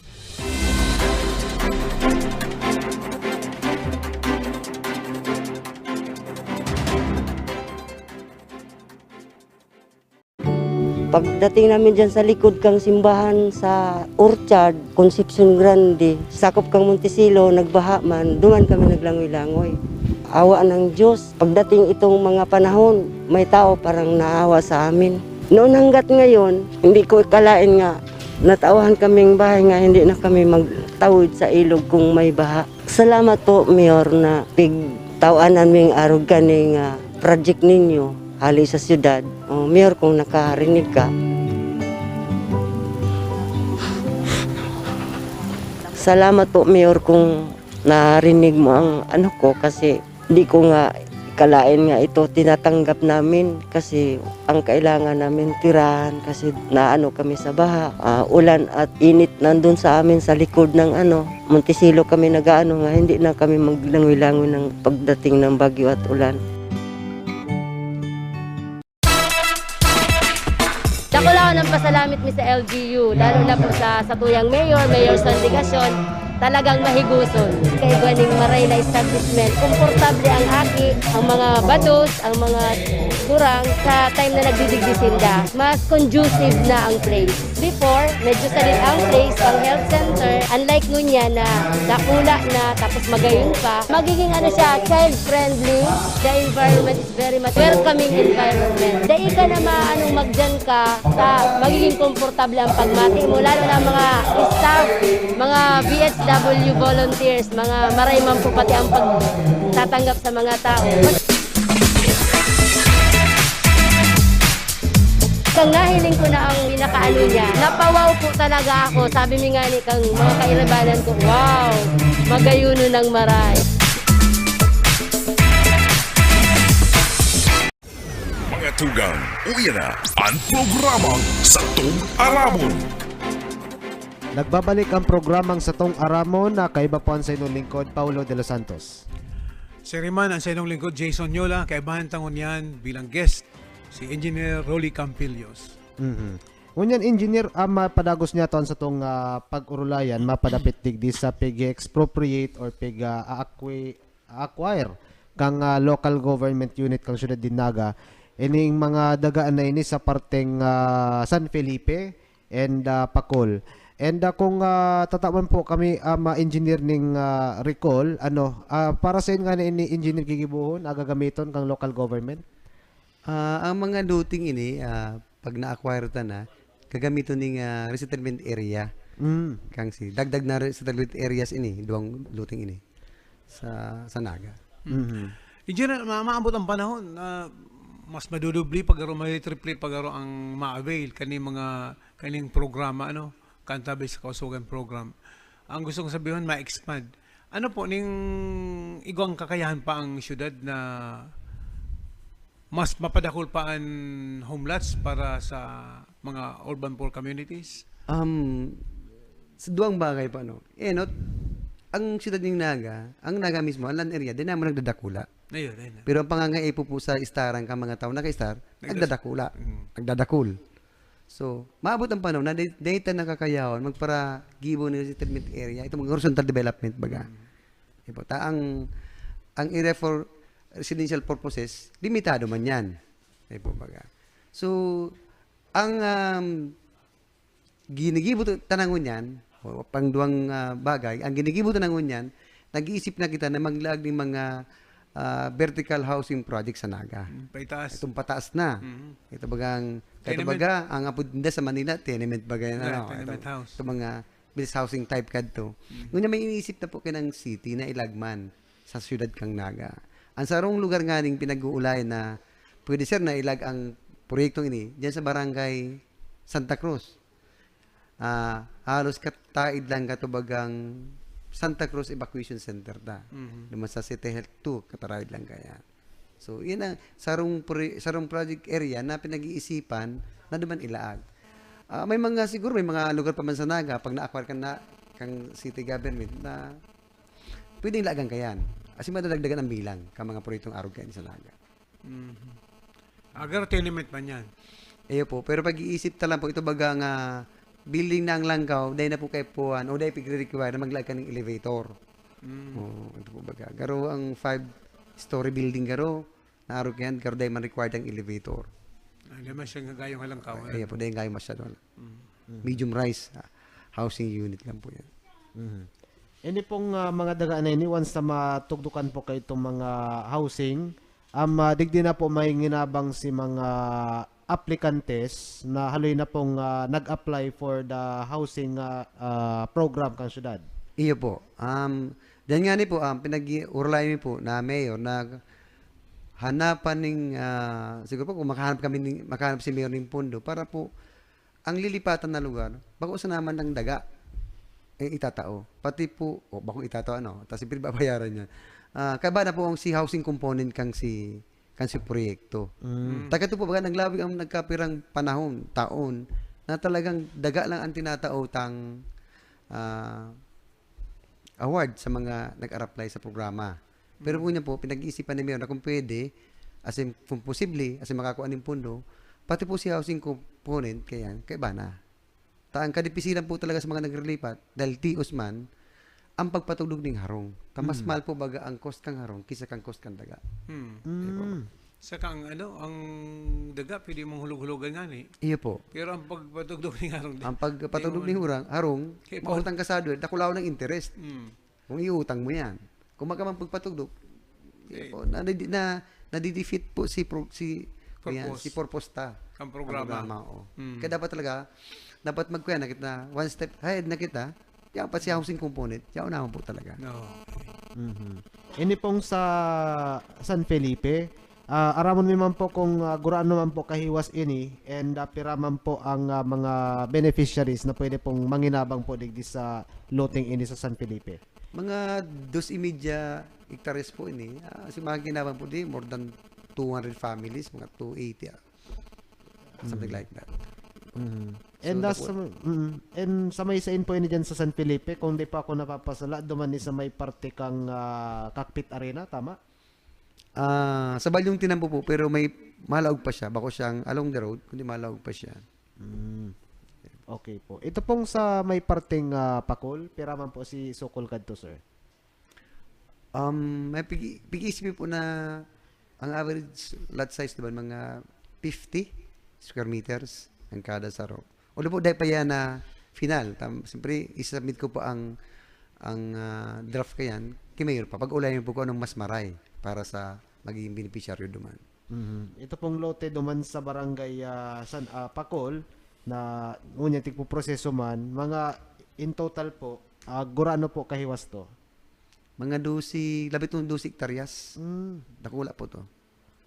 Pagdating namin diyan sa likod kang simbahan sa Orchard, Concepcion Grande, sakop kang Montecillo, nagbaha man, duman kami naglangoy-langoy. Awa ng Diyos, pagdating itong mga panahon, may tao parang naawa sa amin. Noon hanggat ngayon, hindi ko ikalain nga natauhan kaming bahay nga hindi na kami magtawid sa ilog kung may baha. Salamat po, Mayor, na pigtawanan ming arog kani nga project ninyo hali sa siyudad. O, Mayor, kung nakarinig ka. Salamat po, Mayor, kung narinig mo ang ano ko, kasi di ko nga ikalain nga ito tinatanggap namin, kasi ang kailangan namin tirahan, kasi naano kami sa baha, ah, ulan at init nandun sa amin sa likod ng ano, Montecillo kami nag-aano nga hindi na kami maglangoy-langoy ng pagdating ng bagyo at ulan. Dakula ko ng pasalamit mi sa L G U, lalo na po sa satuyang mayor, Mayor Son Legacion, talagang mahiguson. Kaigwa ning maray na establishment, komportable ang aki, ang mga bados, ang mga gurang sa time na nagdidigdi sinda. Mas conducive na ang place. Before, medyo salit ang place, pang health center. Unlike ngunyan na dakula na, tapos magayon pa, magiging ano siya, child-friendly. The environment is very much welcoming environment. Dai ka na maanong magdiyan ka, ta magiging komportable ang pagmati mo, lalo na ang mga staff, mga V H W volunteers, mga maray man po pati ang pagtatanggap sa mga tao. Kang nahiling ko na ang pinakaano niya, napawaw po talaga ako. Sabi mi nga ni kang mga kairabanan ko, "Wow, magayuno ng maray." Mga tugang, uya na an programang Satong Aramon. Nagbabalik ang programang Satong Aramon na kaiba po ang sa inyong lingkod, Paulo de los Santos. Siriman ang sa inyong lingkod, Jason Yola, kaibahan ta ngunyan bilang guest, si Engineer Rolly Campillos. Mhm. Ngunyan, Engineer, ah, mapadagos niya ton sa tong ah, pag-urulayan, mapadapit digdi sa pig-expropriate or pig ah, aacqui- acquire kang ah, local government unit kang siyudad din Naga. Ining mga dagaan na ini sa parteng ah, San Felipe and ah, Pacol. And ah, kung ah, tatawan po kami ah, ma-engineer ning ah, recall, ano, ah, para sa nga na ini engineer gigibuhon, ah, gagamiton kang local government? Ah, ang mga loting ini, ah, pag na-acquire ta na, gagamiton ning ah, resettlement area. Mm. Kang si dagdag na resettlement areas ini, duwang loting ini sa sa Naga. Mhm. Engineer, ma- maabot ang panahon na mas madudubli pagaro, may triple pagaro ang ma-avail kani mga kaning programa, ano, Kantabe sa Kausugan program. Ang gusto kong sabihin, ma-expand. Ano po ning igwang kakayahan pa ang syudad na mas mapadakol pa an home lots para sa mga urban poor communities? Um, sa duwang bagay pa, no? Eh, no? Ang siyudad ning Naga, ang Naga mismo, ang land area, di naman nagdadakula. Ayun, ayun. Pero ang pangangaipo po sa istaran ka mga tao naka-istar, nagdadakula. Mm. Nagdadakul. So, maabot ang panahon na di- dahil tayo nakakayahon, magparagibo ng settlement area, itong mga horizontal development, baga. Di po, ta ang, ang area for residential purposes, limitado man yan. Di po, baga. So, ang um, ginigibo ta- tanangon yan, o pangduwang ah, bagay, ang ginigibo tanangon yan, nag-iisip na kita na maglaag ng mga ah, vertical housing project sa Naga. Mm, paitaas. Itong pataas na. Mhm. Ito bagang, ito Tenement. baga, ang apod nila sa Manila, tenement baga yan. Yeah, Ano, tenement ito, house. Ito mga business housing type kadto. Ngunyan may iniisip na po kinang city na ilagman sa siyudad kang Naga. Ang sarong lugar nga ning pinag-uulayan na pwede sir na ilag ang proyektong ini, dyan sa barangay Santa Cruz. Ah, halos kataid lang katubagang Santa Cruz Evacuation Center ta. Mhm. Naman sa City Health two, kataraid lang kaya. So, yan ang sarong, pre- sarong project area na pinag-iisipan na duman ilaag. Ah, may mga, siguro may mga lugar pa man sa Naga, pag na-acquire ka na kang city government, na pwedeng laagan ka yan. Kasi madadagdagan ang bilang ka mga proyektong arog kayan sa Naga. Mhm. Agar tenement man yan. Iyo po, pero pag-iisip ta lang po, ito baga nga building na ang langkaw, dahil na po kay puan, o dahil pigre-require na maglaag ka ng elevator. Mm. Oo, ito po baga. Garo ang five-story building garo, naarog yan, garo dahil man required ang elevator. Ano naman siya nga gayong halangkaw. Ayan po, dahil kayo masyado. Mm. Medium rise ah, housing unit lang po yan. Mhm. Ini pong ah, mga daga na ini, once na matugdukan po kayo itong mga housing, um, ah, digdi na po may nginabang si mga aplikantes na haloy na pong ah, nag-apply for the housing ah, ah, program kang syudad. Iyo po. Um, diyan nga ni po, um, pinag-urulay mi po na mayor na hanapan ning, ah, siguro po kung makahanap kami, ning, makahanap si mayor ning pondo para po ang lilipatan na lugar, bako sa naman ng daga. itatao. Pati po, o, bakong itatao, ano, tas siyempre babayaran niya. Ah, kaiba na po ang si housing component kang si, kang si proyekto. Mm. Taka to po, baga, naglawig ang nagkapirang panahon, taon, na talagang daga lang ang tinatao tang, ah, award sa mga nag-a-apply sa programa. Pero ngunyan po, pinag-iisipan ni Mayor na kung pwede, as in, kung posible, as in, makakuha ning pondo, pati po si housing component, kaya, kaiba na. Ta ang kadipisilan po talaga sa mga naglilipat, dahil tios man, ang pagpatugdog ning harong. Ta mas Mm. mahal po baga ang cost kang harong kisa kang cost kang daga. Hmm. Di ba? Mm. Saka ang ano, ang daga, pwede mong hulog-hulogan nga ni. Iyo po. Pero ang pagpatugdog ni harong, di, Ang pagpatugdog di ni mo hurang, harong, Kaya po mautang ka sa hardware, dakulaw ng interest. Hmm. Kung iutang mo yan. Kung makamang pagpatugdog, Eh. po, na, na, na, nadidefeat po si pro-, si, ayan, Purpose. si purpose ta. Ang programa. Ang programa, oo. Mm. Kaya dapat talaga, dapat magkuya na kita, one step ahead na kita, kaya pa si housing component, kaya unahan po talaga. No. Mhm. Ini pong sa San Felipe, ah, aramon mi man po kung, ah, gurano man po kahiwas ini and, ah, pira man po ang, ah, mga beneficiaries na pwede pong manginabang po digdi sa loteng ini sa San Felipe. Mga dos y media hektares po ini. Ah, si mga kinabang po di, more than two hundred families, mga two eighty, ah. Something Mm. like that. Mm. So, And that's naku- some, mm, and sa may sain po ini dyan sa San Felipe, kung di pa ako napapasala, duman ni sa may parte kang, ah, Cockpit Arena, tama? Ah, sa Balyong Tinampo po, pero may malaog pa siya. Bako siyang along the road, kundi malaog pa siya. Mm. Okay po. Ito pong sa may parteng, ah, Pacol, pira man po si Sokol kadto, sir? Um, may pigi-, pig-iisip po na ang average lot size naman mga fifty square meters ang kada saro. Although po, dahil pa yan na final. Tam-, siyempre, isubmit ko po ang, ang, ah, draft kayan kay Mayor pa. Pag-ulayan po kung anong mas maray para sa magiging beneficiaryo duman. Mhm. Ito pong lote duman sa barangay, ah, San, ah, Pacol, na ngunyan tigpoproseso man, mga in total po, ah, gurano po kahiwas to? Mga dose, labit ng dose hektaryas. Mm. Dakula po to.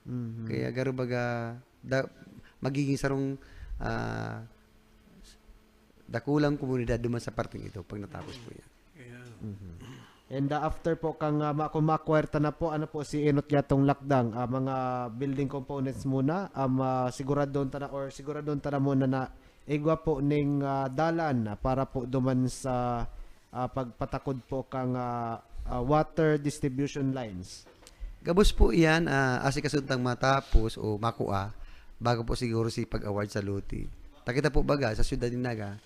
Mhm. Kaya garo baga, da-, magiging sarong, ah, dakulang komunidad duman sa parteng ito pag natapos po yan. Ayan. Mhm. And, ah, after po kang, ah, ma-, kung ma-acquire ta na po, ano po si enot yatong lakdang, ah, mga building components muna, um, ah, siguradon ta na or siguradon ta na muna na igwa po ning, ah, dalan, ah, para po duman sa, ah, pagpatakod po kang, ah, ah, water distribution lines. Gabos po iyan, ah, asikaso tang matapos o makua bago po siguro si pag-award sa lote. Ta kita po baga sa siyudad ni Naga,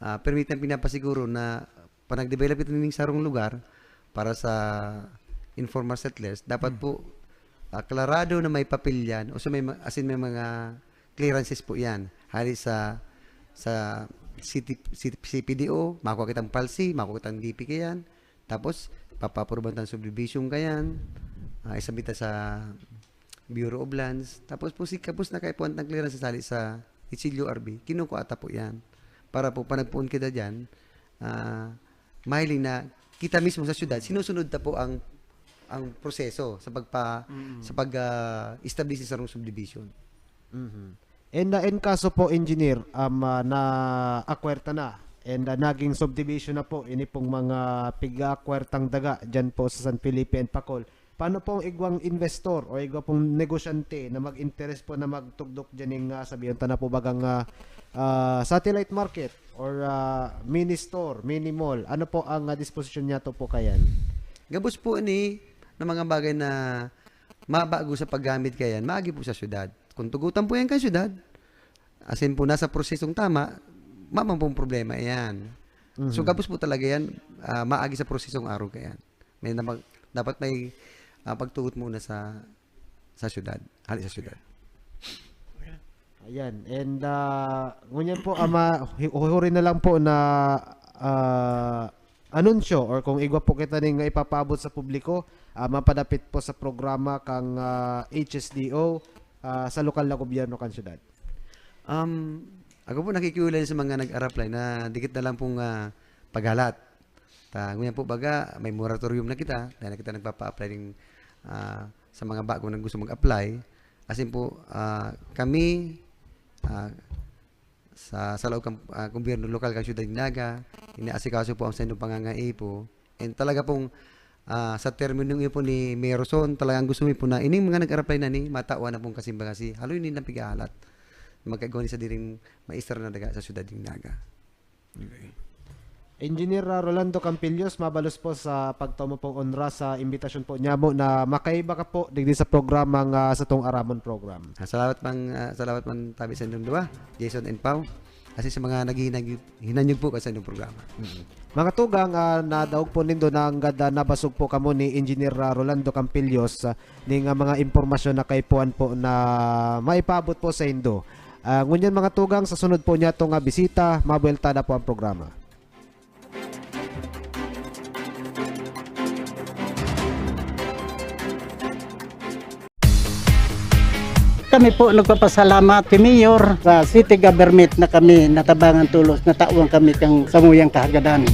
ah, permi tang pinapasiguro na pag nag-develop kita ning sarong lugar para sa informal settlers, dapat Hmm. po, ah, klarado na may papel yan o sa may ma-, as in may mga clearances po yan. Hali sa, sa city, city, C P D O, makuha kitang palsi, makuha kitang D P kayan. Tapos, papapruban tang subdivision kayan, ah, isabita sa Bureau of Lands. Tapos po, si, kapos na kaipuhan tang clearance sa sali sa H L U R B, kinukuha ta po yan. Para po, panagpuon kita dyan, ah, mahiling na kita mismo sa syudad, sinusunod ta po ang, ang proseso sa pagpa-, Mm. sa pag, ah, establish sa sarong subdivision. Mhm. And, ah, in kaso po, Engineer, um, ah, na-acquire ta na, and, ah, naging subdivision na po, ini pong mga piga-acquire tang daga dyan po sa San Felipe and Pacol. Paano pong igwang investor o igwa pong negosyante na mag-interes po na magtugdok dyan ng, ah, sabihin ta na po bagang, ah, ah, satellite market or, ah, mini store, mini mall? Ano po ang, ah, disposisyon niya to po kayan? Gabos po ni na mga bagay na mabago sa paggamit kayan, maagi po sa syudad. Kung tugutan po yan kan syudad, as in po, nasa prosesong tama, mamang pong problema yan. So, Mhm. gabos po talaga yan, ah, maagi sa prosesong araw kayan. May namag-, dapat may, ah, pagtugot muna sa, sa syudad, hali sa syudad. Ayan. And, ah, ngunyan po, ama, hi-, huhuri na lang po na, ah, anunsyo or kung igwa po kita ning ipapaabot sa publiko, ah, mapadapit po sa programa kang, ah, H S D O, ah, sa lokal na gobyerno kan syudad. Um, ako po nakikiulay sa mga nag-a-apply na dikit na lang pong, ah, paghalat. Ta, ngunyan po baga, may moratorium na kita, dahil na kita nagpapa-apply ning, ah, sa mga bago na gusto mag-apply. As in po, ah, kami, ah, sa, sa laog kan, ah, gobyerno lokal kan Syudad nin Naga, inaasikaso po ang saindong pangangaipo. And talaga pong, ah, sa terminong iyo po ni Mayor Son, talagang gusto mi po na ining mga nag-a-apply na ni, matawan na pong kasimbagan si haloy nilang pighahalat. Magkaigwa ni sa diring maestra na daga sa Syudad nin Naga. Okay. Engineer, ah, Rolando Campillos, mabalos po sa pagtao mo pong onra sa imbitasyon po nyamo na makaiba ka po digdi sa programa nga satong Aramon Program. Ah, salamat man, ah, salamat man tabi sa inyong duwa, Jason and Pau. Kasi sa mga naghihinag-, hinanyog po ka sa inyong programa. Mm. Mga tugang, ah, nadaog po nindo na anggad, ah, nabasog po kamo ni Engineer, ah, Rolando Campillos, ah, ning, ah, mga impormasyon na kaipuhan po na maipaabot po sa indo. Ah, ngunyan, mga tugang, sa sunod po niyato nga bisita, mabuwelta na po ang programa. Kami po nagpapasalamat kay Mayor sa city government na kami natabangan tolos, natawan kami kan samuyang kahagadan.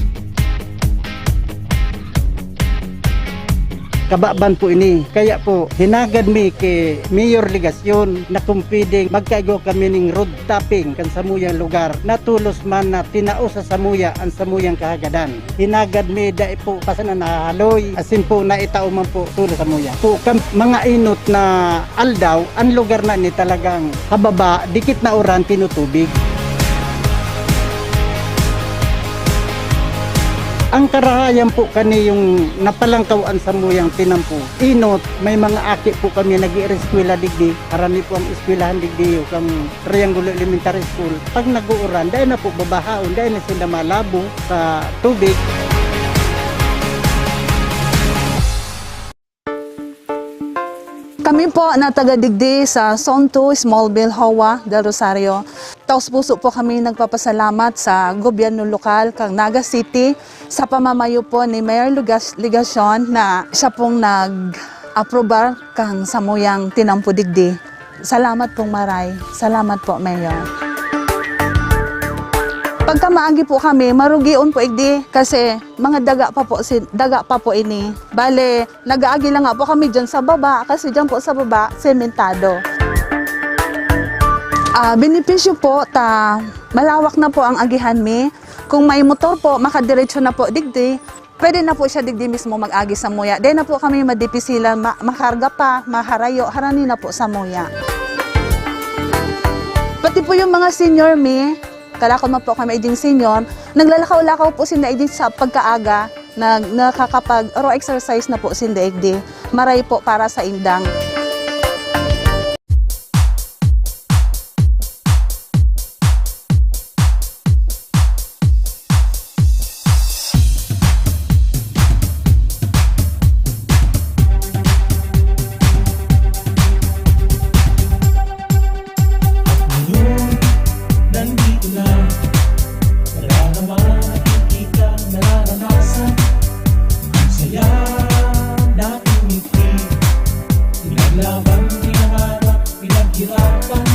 Kababan po ini. Kaya po, hinagad mi ki Mayor Legacion na kung pwedeng magkaigwa kami ning road tapping kan samuyang lugar na tolos man na tinao sa samuya an samuyang kahagadan. Hinagad mi dai po pa sana nahahaloy, asin po naitao man po tolos samuya. Po kan mga inot na aldaw, an lugar na ini talagang hababa, dikit na uran, tinutubig. Ang karahayan po kani yung napalangkaw an samuyang tinampo. Inot, may mga aki po kami nag-iireskwela digdi. Harani po ang eskwelahan digdi, yung kang Triangulo Elementary School. Pag nag-uuran, dahil na po babahaon, dahil na sila malabo sa tubig. Kami po na taga digdi sa Zone two, Smallville, Hoa del Rosario. Taos-puso po kami nagpapasalamat sa gobyerno lokal kang Naga City sa pamamayo po ni Mayor Lugas-, Legacion na siya pong nag-aprobar kang samuyang tinampo digdi. Salamat pong maray. Salamat po, Mayor. Pagka maagi po kami, marugion po igdi kasi mga daga pa po si, daga pa po ini. Bale, nag-aagi lang nga po kami dyan sa baba kasi dyan po sa baba, sementado. Ah, benepisyo po ta malawak na po ang agihan mi. Kung may motor po, makadiretso na po digdi. Pwede na po siya digdi mismo mag-agi samuya. Dai na po kami madipisilan, ma-, makarga pa, maharayo, harani na po samuya. Pati po yung mga senior mi, kalakon man po kami iding senior, naglalakaw-lakaw po sinda iding sa pagkaaga, nag-, nakakapag-ro exercise na po sinda igdi. Maray po para sa indang. At ngayon, nandito na. Wala na makikita, nararanasan. Ang saya natin ngiti. Pinaglaban, pinangarap, pinaghirapan.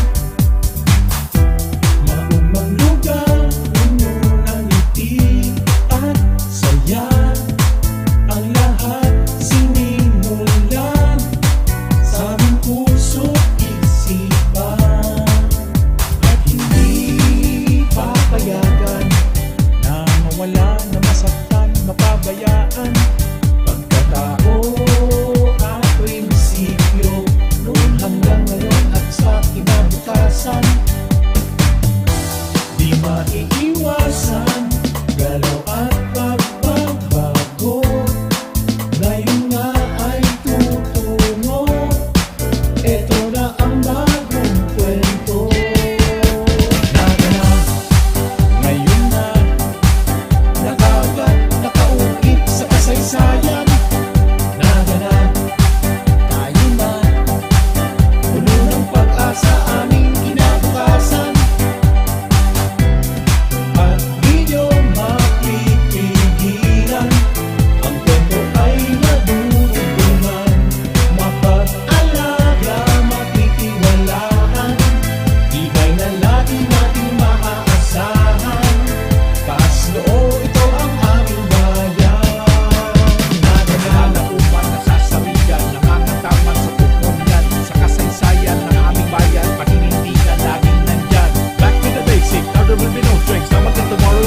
Maong maglugaw, ununang ngiti at saya. Ang lahat sinimulan sa aming puso't isipan. At hindi papayagan na mawala, na masaktan, mapabayaan. Pagkatao at prinsipyo, noon hanggang ngayon at sa kinabukasan.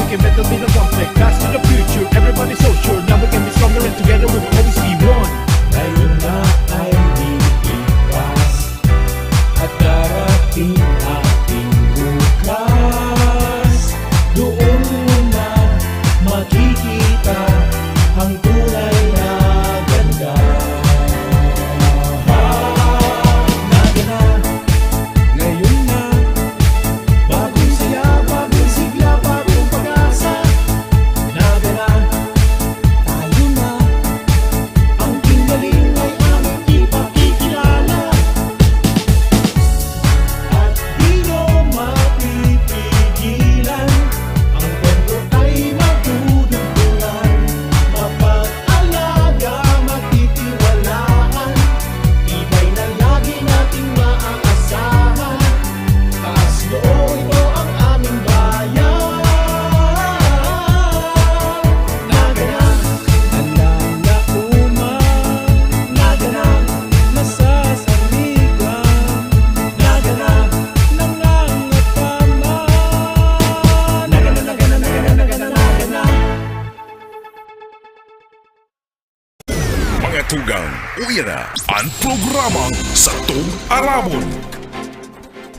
Can better be the conflict, pass to the future. Everybody so sure, now we can be stronger and together we will always be one. Ngayon na ay lilipas at darating ating bukas. Doon mo na makikita ang tunay na ganda. Naga na, ngayon na, bagong saya, bagong sigla, bagong pag-asa. Naga na, tayo na, ang gingaling ay aming ipakikilala. At di na mapipigilan, ang kwento ay magdudugtungan. Mapag-alaga, magtitiwalaan, tibay na lagi nating maaasahan. Taas noo, ito ang aming bayan. Naga na, handa na uma, naga na, nasasanigan, naga na, nangangataman. Naga na, naga na, naga na, naga na, naga na. Mga tugang, uya na an programang Satong Aramon.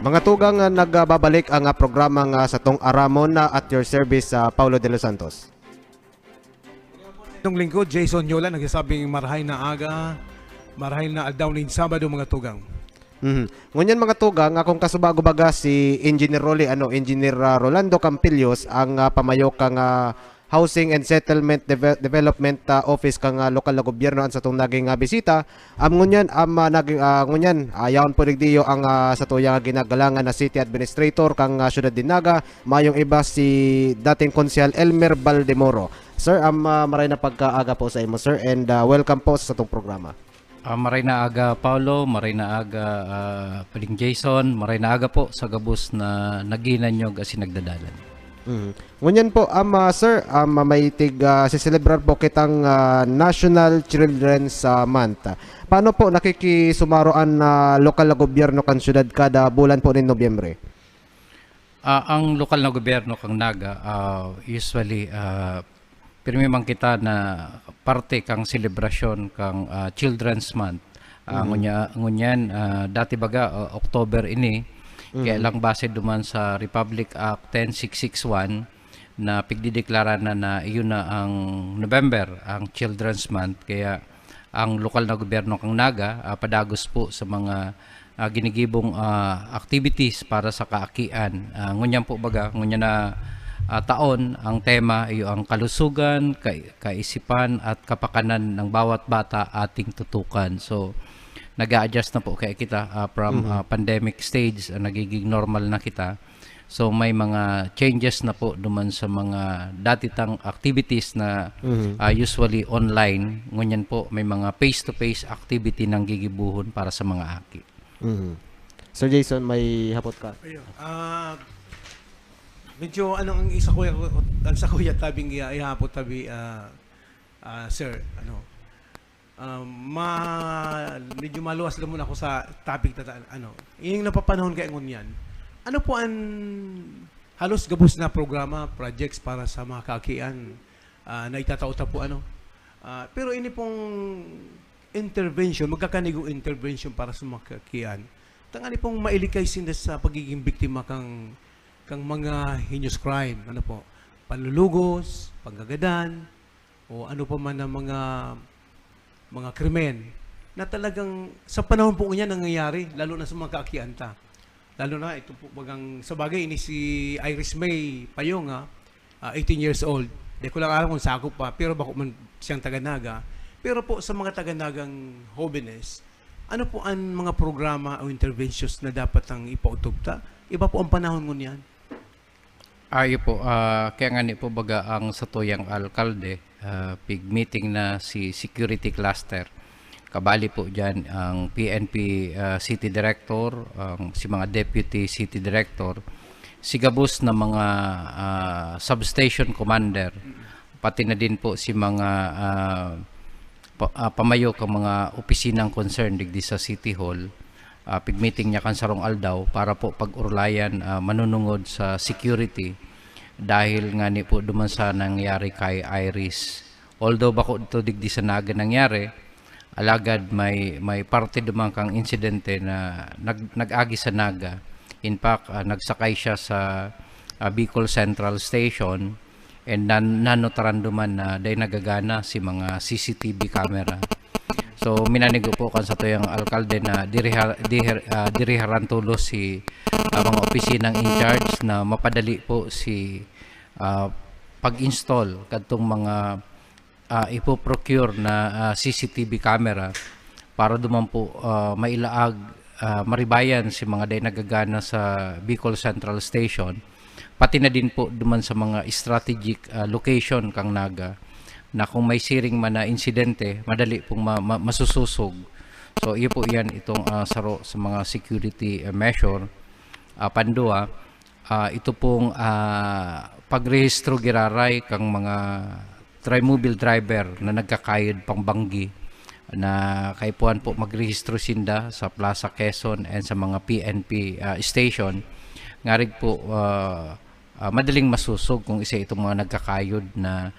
Mga tugang, ah, nagbabalik ang, ah, programang, ah, Satong Aramon na at your service, ah, Paulo de los Santos. Itong lingkod, Jason Yola, nagsasabing marahay na aga, marahay na aldaw nin Sabado, mga tugang. Mhm. Ngunyan, mga tugang, akong kasubago baga si Engineer Rolly, ano, Engineer, ah, Rolando Campillos, ang, ah, pamayo kan, ah, Housing and Settlement Deve-, Development, ah, Office kan, ah, lokal na gobyerno an satong naging, ah, bisita. Am, ngunyan, am, ah, naging, ah, ngunyan, ah, yaon po digdiyo ang, ah, satuyang ginagalangan na City Administrator kan, ah, siyudad nin Naga. Mayong iba si dating Konsehal Elmer Baldemoro. Sir, am, ah, maray na pagkaaga po sa imo, sir, and, ah, welcome po sa satong programa. Ah, maray na aga, Paulo. Maray na aga, ah, Paring Jason. Maray na aga po sa gabos na naghinanyog asin nagdadalan. Mhm. Ngunyan po, um, ah, sir, um, may tig, ah, siselebrar po kitang, ah, National Children's, ah, Month. Paano po nakikisumaro an, ah, lokal na gobyerno kan syudad kada bulan po nin Nobyembre? Ah, ang lokal na gobyerno kan Naga, ah, usually, ah, pirmi man kita na parte kan selebrasyon kan, ah, Children's Month. Ah, Mhm. ngunya-, ngunyan, ah, dati baga, ah, October ini, kaya Mhm. lang base duman sa Republic Act ten six six one, na pigdideklara na, na iyon na ang November, ang Children's Month. Kaya ang lokal na gobyerno kan Naga, ah, padagos po sa mga, ah, ginigibong, ah, activities para sa kaakian. Ah, ngunyan po baga, ngunyan na, ah, taon, ang tema iyo ang kalusugan, kai-, kaisipan at kapakanan ng bawat bata ating tutukan. So, nag-a-adjust na po kaya kita, ah, from, Mhm. ah, pandemic stage, ah, nagiging normal na kita. So, may mga changes na po duman sa mga dati tang activities na, Mhm. ah, usually online. Ngunyan po, may mga face-to-face activity nang gigibuhon para sa mga aki. Mhm. Sir Jason, may hapot ka? Ayun. Ah, medyo ano ang isa ko, ang sa kuya tabing iya, ihapot tabi, ah, ah, sir, ano, ah, ma-, medyo maluwas lang muna ako sa topic na ta-, ano, yung napapanahon kaya ngunyan. Ano po ang halos gabos na programa, projects para sa mga kaakian, ah, na itatao ta po, ano? Ah, pero ini pong intervention, magkakanigong intervention para sa mga kaakian, tangani pong mailikay sinda sa pagiging biktima kang, kang mga heinous crime, ano po, panlulugos, panggagadan, o ano pa man ang mga, mga krimen na talagang sa panahon po niya nangyayari, lalo na sa mga kaakian ta. Lalo na ito po bagang, sa bagay, ini si Iris May Payong, ah, ah, eighteen years old. Di ko lang alam kung sakop pa, pero bako man siyang taga Naga. Pero po sa mga taga Nagang hobenes, ano po ang mga programa o interventions na dapat ang ipautog ta? Iba po ang panahon ngunyan. Ayo po, ah, kaya nga ni po baga ang satuyang alkalde, ah, pig-meeting na si security cluster. Kabali po diyan ang P N P, ah, City Director, ang si mga Deputy City Director, si gabos na mga, ah, substation commander, pati na din po si mga, ah, pa-, ah, pamayo kan mga opisinang concern digdi sa City Hall. Ah, pig-meeting niya kan sarong aldaw para po pag-urulayan, ah, manunungod sa security. dahil ngani po duman sa nangyari kay Iris. Although bako ito digdi sa Naga nangyari, alagad may, may parte duman kang insidente na nag-, nag-agi sa Naga. In fact, ah, nagsakay siya sa, ah, Bicol Central Station and nan-, nanotaran duman na dai nagagana si mga C C T V camera. So, minanigo po kan satuyang alkalde na diriha-, diher-, ah, diriharan tulos si, ah, mga opisinang in charge na mapadali po si, ah, pag-install kadtong mga, ah, ipo-procure na, ah, C C T V camera para duman po, ah, mailaag, ah, maribayan si mga dai nagagana sa Bicol Central Station, pati na din po duman sa mga strategic, ah, location kang Naga, na kung may siring man na insidente, madali pong ma-, ma-, masusosog. So, iyo po yan itong, ah, saro sa mga security, ah, measure. Ah, pandua, ah, ito pong, ah, pagrehistro giraray kang mga trimobile driver na nagkakayod pang banggi na kaipuhan po magrehistro sinda sa Plaza Quezon and sa mga P N P, ah, station. Ngarig po, ah, ah, madaling masusog kung isa itong mga nagkakayod na,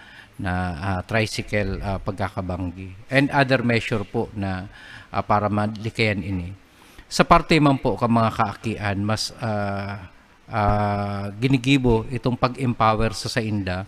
na, ah, tricycle, ah, pagkakabanggi. And other measure po na, ah, para malikayan ini. Sa parte man po ka mga kaakian, mas, ah, ah, ginigibo itong pag-empower sa sainda.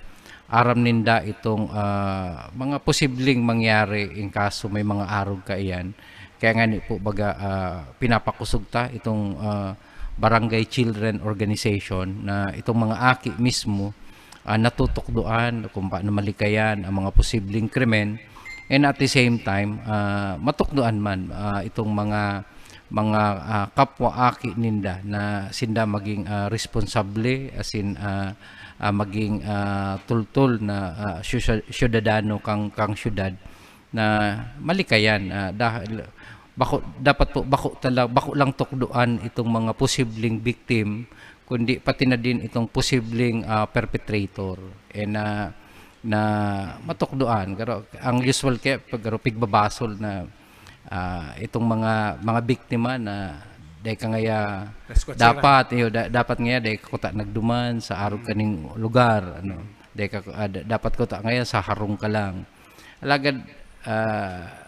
Aram ninda itong, ah, mga posibleng mangyari in kaso may mga arog kaiyan. Kaya ngani po, baga, ah, pinapakusog ta itong, ah, Barangay Children Organization na itong mga aki mismo, ah, natutukdoan kung paano malikayan ang mga posibleng krimen. And at the same time, ah, matukdoan man, ah, itong mga, mga, ah, kapwa aki ninda na sinda maging, ah, responsable, asin, ah, ah, maging, ah, tultol na, ah, syusya-, syudadano kang, kang syudad na malikayan, ah, dahil bako, dapat po bako tala-, bako lang tukdoan itong mga posibleng victim, kundi pati na din itong posibleng, ah, perpetrator. Eh, na, na matukdoan. Pero ang usual kaya, pag, pero pigbabasol na, ah, itong mga, mga biktima na dai ka ngaya Las Kuatseras. Dapat, iyo, da-, dapat ngaya dai ka kuta nagduman sa arog kaning lugar, ano. Dai ka, ah, da-, dapat kuta ngaya sa harong ka lang. Alagad, ah,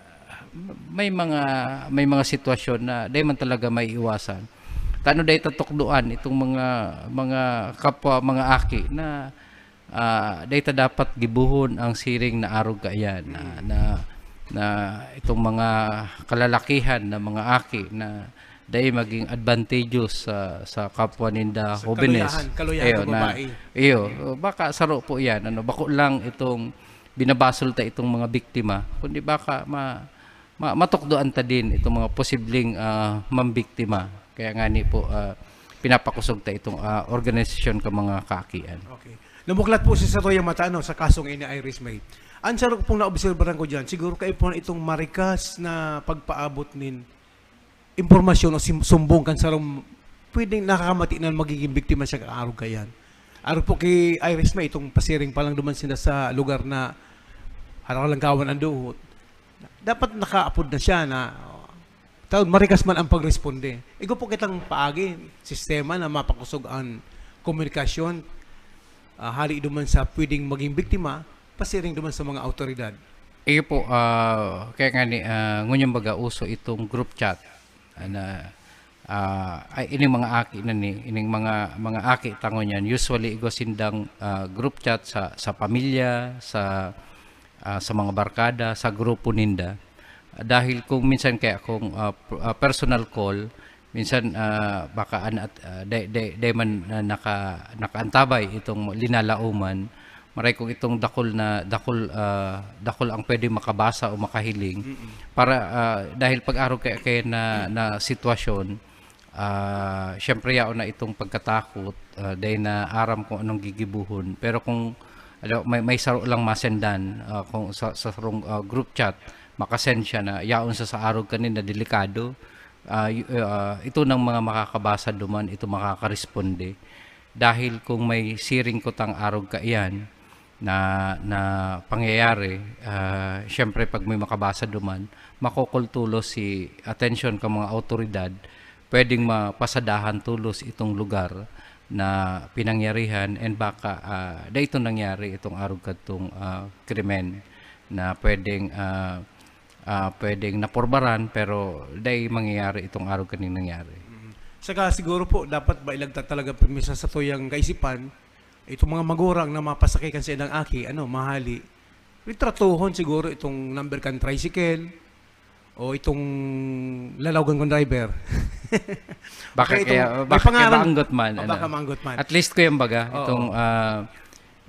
may mga, may mga sitwasyon na dai man talaga maiiwasan. Tano dai ta tukdoan itong mga, mga kapwa, mga aki na, ah, dai ta dapat gibohon ang siring na arog kaiyan na, na, na itong mga kalalakihan na mga aki na dai maging advantageous sa, sa kapwa ninda Sa hobenes. Kaluyahan, kaluyahan Iyo, ng na, babae. Iyo, baka saro po yan. Ano, bako lang itong binabasol ta itong mga biktima, kundi baka ma-, ma-, matukdoan ta din itong mga posibleng, ah, mambiktima. Kaya ngani po, ah, pinapakusog ta itong, ah, organisasyon ka mga kaakian. Okay. Namuklat po si Satoya Matano sa kasong ini, Iris May. Ang sarong pong naobserbahan ko dyan, siguro kaipuhan itong marikas na pagpaabot nin impormasyon o sim-, sumbong kan sarong pwedeng nakakamati na magiging biktima siya kan arog kaiyan. Arog po ki Iris May, itong pasiring pa lang duman sinda sa lugar na Harakalangkawan ang duhot. Dapat nakaapod na siya na, taon marikas man ang pagresponde. Igo po kitang paagi, sistema na mapakosog ang komunikasyon, ah, hali duman sa pwedeng maging biktima, pasiring duman sa mga awtoridad. Iyo po, ah, kaya nga ni, ah, ngunyan baga uso itong group chat. Ana, ah, ay, ining mga aki na ni, ining mga, mga aki ta ngunyan, usually igo sindang, ah, group chat sa, sa pamilya, sa, ah, sa mga barkada, sa grupo ninda. Dahil kung minsan kaya kung, ah, p-, ah, personal call, minsan, ah, baka an-, at, ah, dai, dai, dai man, ah, naka-, nakaantabay itong linalauman, maray kung itong dakul na, dakul, ah, dakul ang pwede makabasa o makahiling. Mm-mm. Para, ah, dahil pag-arog kaya, kaya na, na sitwasyon, ah, siyempre yaon na itong pagkatakot, ah, dahil na aram kung anong gigibuhon. Pero kung, ano, may, may saro lang masendan, ah, kung sa, sa sarong, ah, group chat, makasend siya na yaon sa, sa arog kanin na delikado, ah, y-, ah, ito ng mga makakabasa duman, ito makakaresponde. Dahil kung may siring kutang arog kaiyan na, na pangyayari, ah, siyempre, pag may makabasa duman, makokoltulos si atensyon ka mga awtoridad, pwedeng mapasadahan tulos itong lugar na pinangyarihan, and baka, ah, dai ito nangyari itong arog kadtong, ah, krimen na pwedeng, ah, ah, pwedeng napurbaran pero dai mangyayari itong arog kaning nangyari. Mm. Saka siguro po, dapat ba ilagta talaga pirmi sa satuyang kaisipan, itong mga magurang na mapasakay kan saindang aki, ano, mahali, litratuhon siguro itong number kan tricycle o itong lalawgan kong driver. Baka Kaya itong kaya, may baka kaya pangaran, maanggot man, o baka ano. Maanggot man. At least, Kuya, baga, Oo. itong, ah,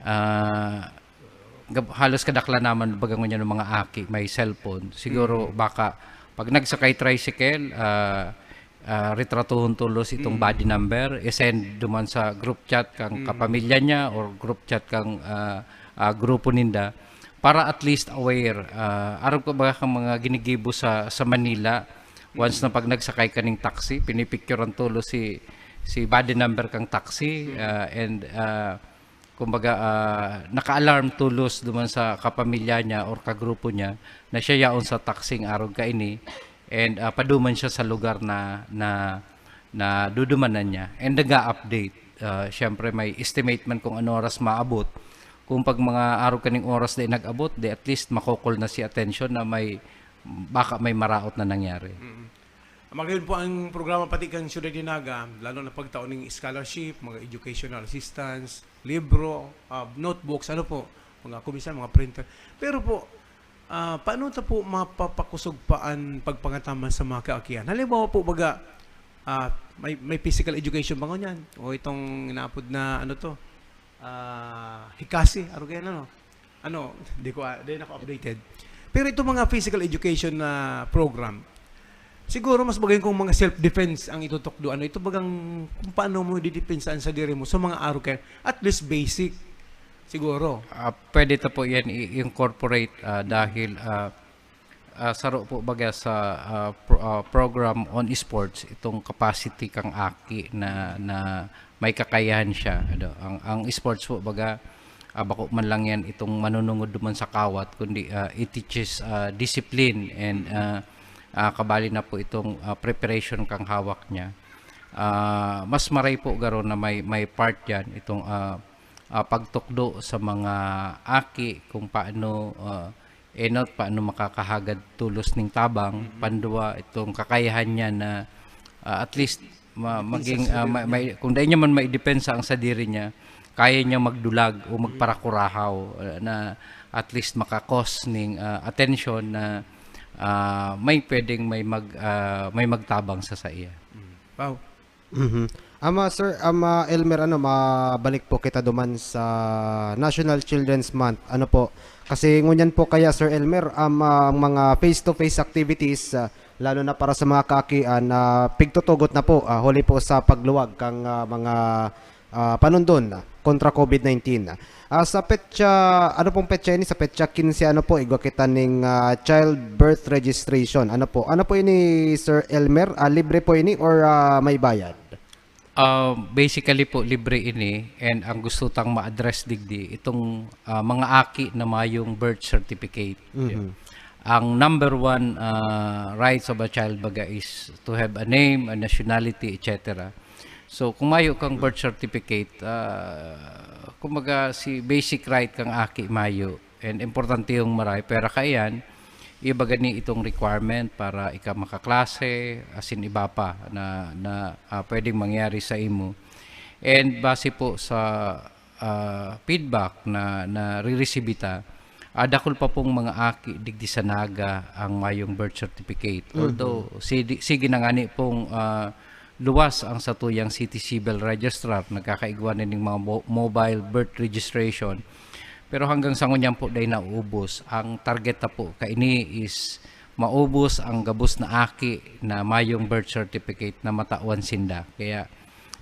ah, gab-, halos kadaklan naman, baga, ngunyan ng mga aki, may cellphone. Siguro, Mm. baka, pag nagsakay tricycle, ah, ah, retratuhon tolos itong Mm. body number, i-send duman sa group chat kang Mm. kapamilya niya or group chat kang, ah, ah, grupo ninda para at least aware. Ah, arog ka ba kang mga ginigibo sa, sa Manila? Once na pag nagsakay ka ning taxi, pinipicturan tolos si, si body number kang taxi, Mm. ah, and, ah, kumbaga, ah, naka-alarm tolos duman sa kapamilya niya or kagrupo niya na siya yaon sa taxing arog kaini, and, ah, paduman siya sa lugar na, na, na dudumanan niya, and naga-update. Ah, siyempre, may estimate man kung ano oras maabot. Kung pag mga arog kaning oras di nag-abot, di at least makokol na si atensyon na may, baka may maraot na nangyari. Mm. Magayon po ang programa pati kan Siyudad nin Naga, lalo na pagtao ning scholarship, mga educational assistance, libro, ah, notebooks, ano po, mga kuminsan, mga printer. Pero po, ah, paano ta po mapapakusog pa an pagpangataman sa mga kaakian? Halimbawa po, baga, ah, may, may physical education ba ngunyan? O itong inaapod na, ano to, ah, hikasi, aro kaya, ano? Ano, di ko, ah, di na ako updated. Pero itong mga physical education na program, siguro mas magayon kung mga self-defense ang itutukdo. Ano, ito bagang kung paano mo didepensa ang sadiri mo sa mga aro kaya, at least basic, siguro. Ah, pwede ta po yan i-incorporate, ah, dahil, ah, ah, saro po baga sa, ah, pro-, ah, program on sports, itong capacity kang aki na, na may kakayahan siya, ano. Ang, ang sports po baga, ah, bako man lang yan itong manunungod duman sa kawat, kundi, ah, it teaches, ah, discipline and, ah, ah, kabali na po itong, ah, preparation kang hawak niya. Ah, mas maray po garo na may, may part yan, itong, ah, ah, pagtukdo sa mga aki kung paano, ah, enot, paano makakahagad tolos ning tabang, Mm. pandua, itong kakayahan niya na, ah, at least ma-, Depensa maging, sa ah, ma-, sarili. May, kung dai niya man maidepensa ang sadiri niya, kaya niya magdulag o Mm. magparakurahaw, ah, na at least maka-cause ning, ah, atensyon na, ah, may pwedeng may mag-, ah, may magtabang sa saiya. Mm. Wow. Mhm. Ama, Sir, Ama Elmer, ano, mabalik po kita duman sa National Children's Month. Ano po? Kasi ngunyan po kaya, Sir Elmer, um, ang mga face-to-face activities, ah, lalo na para sa mga kaakian, na pigtutugot na po, ah, huli po sa pagluwag kang, ah, mga, ah, panundon kontra covid nineteen. Ah, sa petsa, ano pong petsa ini? Sa petsa quince, ano po, igwa kita ning, ah, child birth registration. Ano po? Ano po ini, Sir Elmer? Ah, libre po ini or, ah, may bayad? Ah, basically po, libre ini, and ang gusto tang ma-address digdi, itong, ah, mga aki na mayong birth certificate. Mhm. Ang number one, ah, rights of a child baga is to have a name, a nationality, et cetera. So, kung mayo kang birth certificate, ah, kumbaga, si basic right kang aki mayo. And importante yung maray, pera kaiyan, iba gani itong requirement para ika makaklase, asin iba pa na, na, ah, pwedeng mangyari sa imo. And base po sa, ah, feedback na, na reresibi ta, ah, dakul pa pong mga aki digdi sa Naga ang mayong birth certificate. Mhm. Although, sidi-, sige na ngani pong, ah, luwas ang satuyang City Civil Registrar, nagkakaigwa na ning mga mo-, mobile birth registration. Pero hanggang sa ngunyan po, dai nauubos. Ang target na po kaini is maubos ang gabos na aki na mayong birth certificate na matawan sinda. Kaya,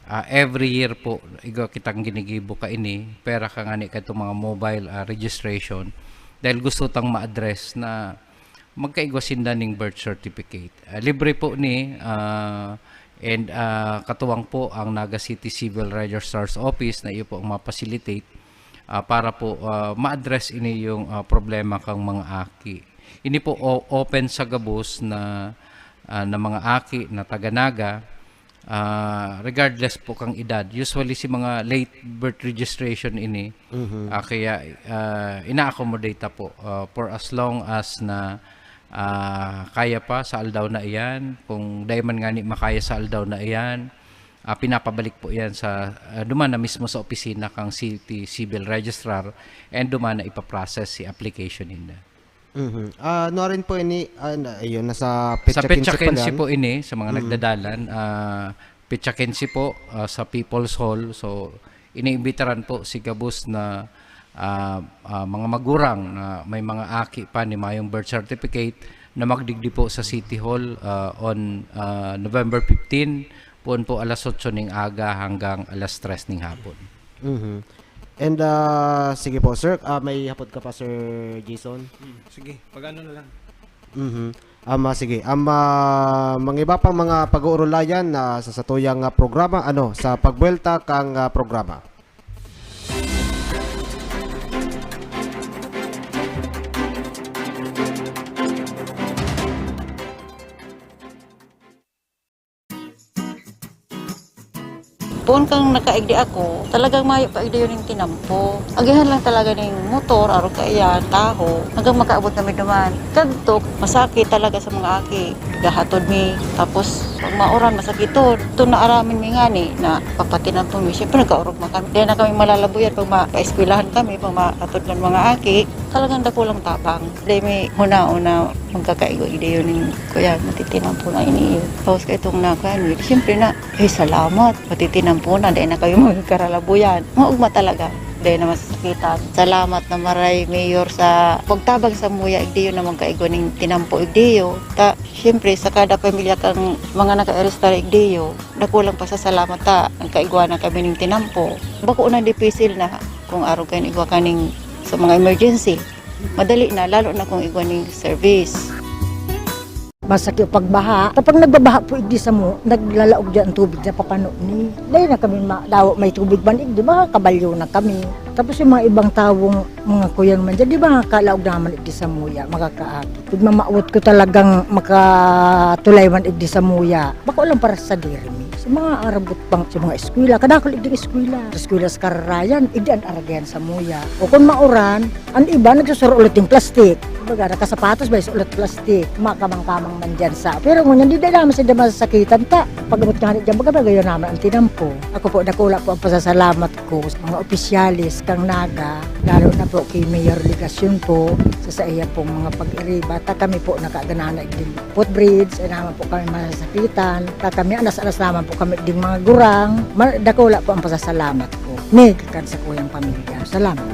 ah, every year po, igwa kitang ginigibo kaini, pera ka ngani kadtong mga mobile, ah, registration. Dahil gusto tang ma-address na magkaigwa sinda ning birth certificate. Ah, libre po ni, ah, and, ah, katuwang po ang Naga City Civil Registrar's Office na iyo po ang ma-facilitate, ah, para po, ah, ma-address ini yung, ah, problema kang mga aki. Ini po o-, open sa gabos na, ah, na mga aki na taga Naga. Ah, regardless po kang edad. Usually si mga late birth registration ini, Mhm. ah, kaya, ah, ina-accommodate ta po, ah, for as long as na, ah, kaya pa sa aldaw na iyan. Kung dai man ngani makaya sa aldaw na iyan, ah, pinapabalik po iyan sa, ah, duman na mismo sa opisina kang City Civil Registrar and duman na ipa-process si application ninda. Mhm. Ah, ano rin po ini, ah, na, ayun, nasa Sa petsa petsa quince pa quince lang. po ini, sa mga Mm. nagdadalan, ah, petsa quince po, ah, sa People's Hall. So, iniimbitaran po si gabos na, ah, ah, mga magurang na may mga aki pa ni mayong birth certificate na magdigdi po sa City Hall, ah, on, ah, November fifteen, poon po alas otso ning aga hanggang alas tres ning hapon. Mhm. And, ah, sige po, sir. Ah, may hapot ka pa, Sir Jason? Hmm, sige. Pag ano na lang. Mhm. Ama, sige. Ama, mga iba pang mga pag-uurulayan na sa satuyang, ah, programa, ano, sa pagbuwelta kang, ah, programa. Poon kang nakaigdi ako, talagang mayo kaigdi yun yung tinampo. Agihan lang talaga ning motor, arog kaiyan, taho, hanggang makaabot kami duman. Kadto, masakit talaga sa mga aki. Gahatod mi, tapos pag mauran, masakiton. Ito na aramin mi ngani na papatinampo mi. Siyempre, nagkaorog man kami. Dahil na kami malalabuyan pag ma-, paeskwelahan kami, pag maatod ng mga aki. Talagang dakulang tabang. Dahil may hunaon na magkakaigwa-igdi yun yung kuya, matitinampo na ini yun. Tapos kaitong na, kuya, siyempre na, "Ay, salamat. Matitinampo na. Dahil na kami magkaralabuyan." Maugma talaga. Dahil na masasakitan. Salamat na maray, Mayor, sa pagtabang sa muya, igdiyo na magkaigwa ning tinampo, igdiyo. Ta, siyempre, sa kada pamilya kang mga naka-register, igdiyo, dakulang pasasalamat ta, nagkaigwa na kami ning tinampo. Bako na dipisil na kung araw kayo igwa kaning sa mga emergency. Madali na, lalo na kung igwa ning service. Masakit pagbaha. Kapag nagbabaha po igdi samo, naglalaog diyan ang tubig na papano ni. Dahil na kami ma-, daw may tubig man igdi, makakabalyo na kami. Tapos yung mga ibang tawong mga kuyan man dyan, di ba, kalaog naman igdi sa muya, makakaagi. Pag mamawot ko talagang makatulay man igdi sa muya, bako lang para sa diri mi. Sa mga arabot pang, sa mga eskwela, kadakol igdi eskwela. Sa eskwela sa Kararayan, igdi an aragayan sa muya. O kung mauran, ang iba nagsusuro ulit yung plastic. Kumbaga, nakasapatos ba, ulit plastic. Makamang-kamang man dyan sa. Pero ngunyan, di na naman sila masasakitan ta. Pag-abot nga ni dyan, baga, bagayon naman ang tinampo. Ako po, dakula po ang pasasalamat ko sa mga opisyales kang Naga, lalo na po kay Mayor Legacion po, sa, sa iya pong mga pag-iriba. Ta kami po nakaganana din footbridge, ay naman po kami masasakitan. Ta kami, anas-anas naman po kami ding mga gurang. Ma-, dakula po ang pasasalamat ko. Ni, kakan sa kuyang pamilya. Salamat.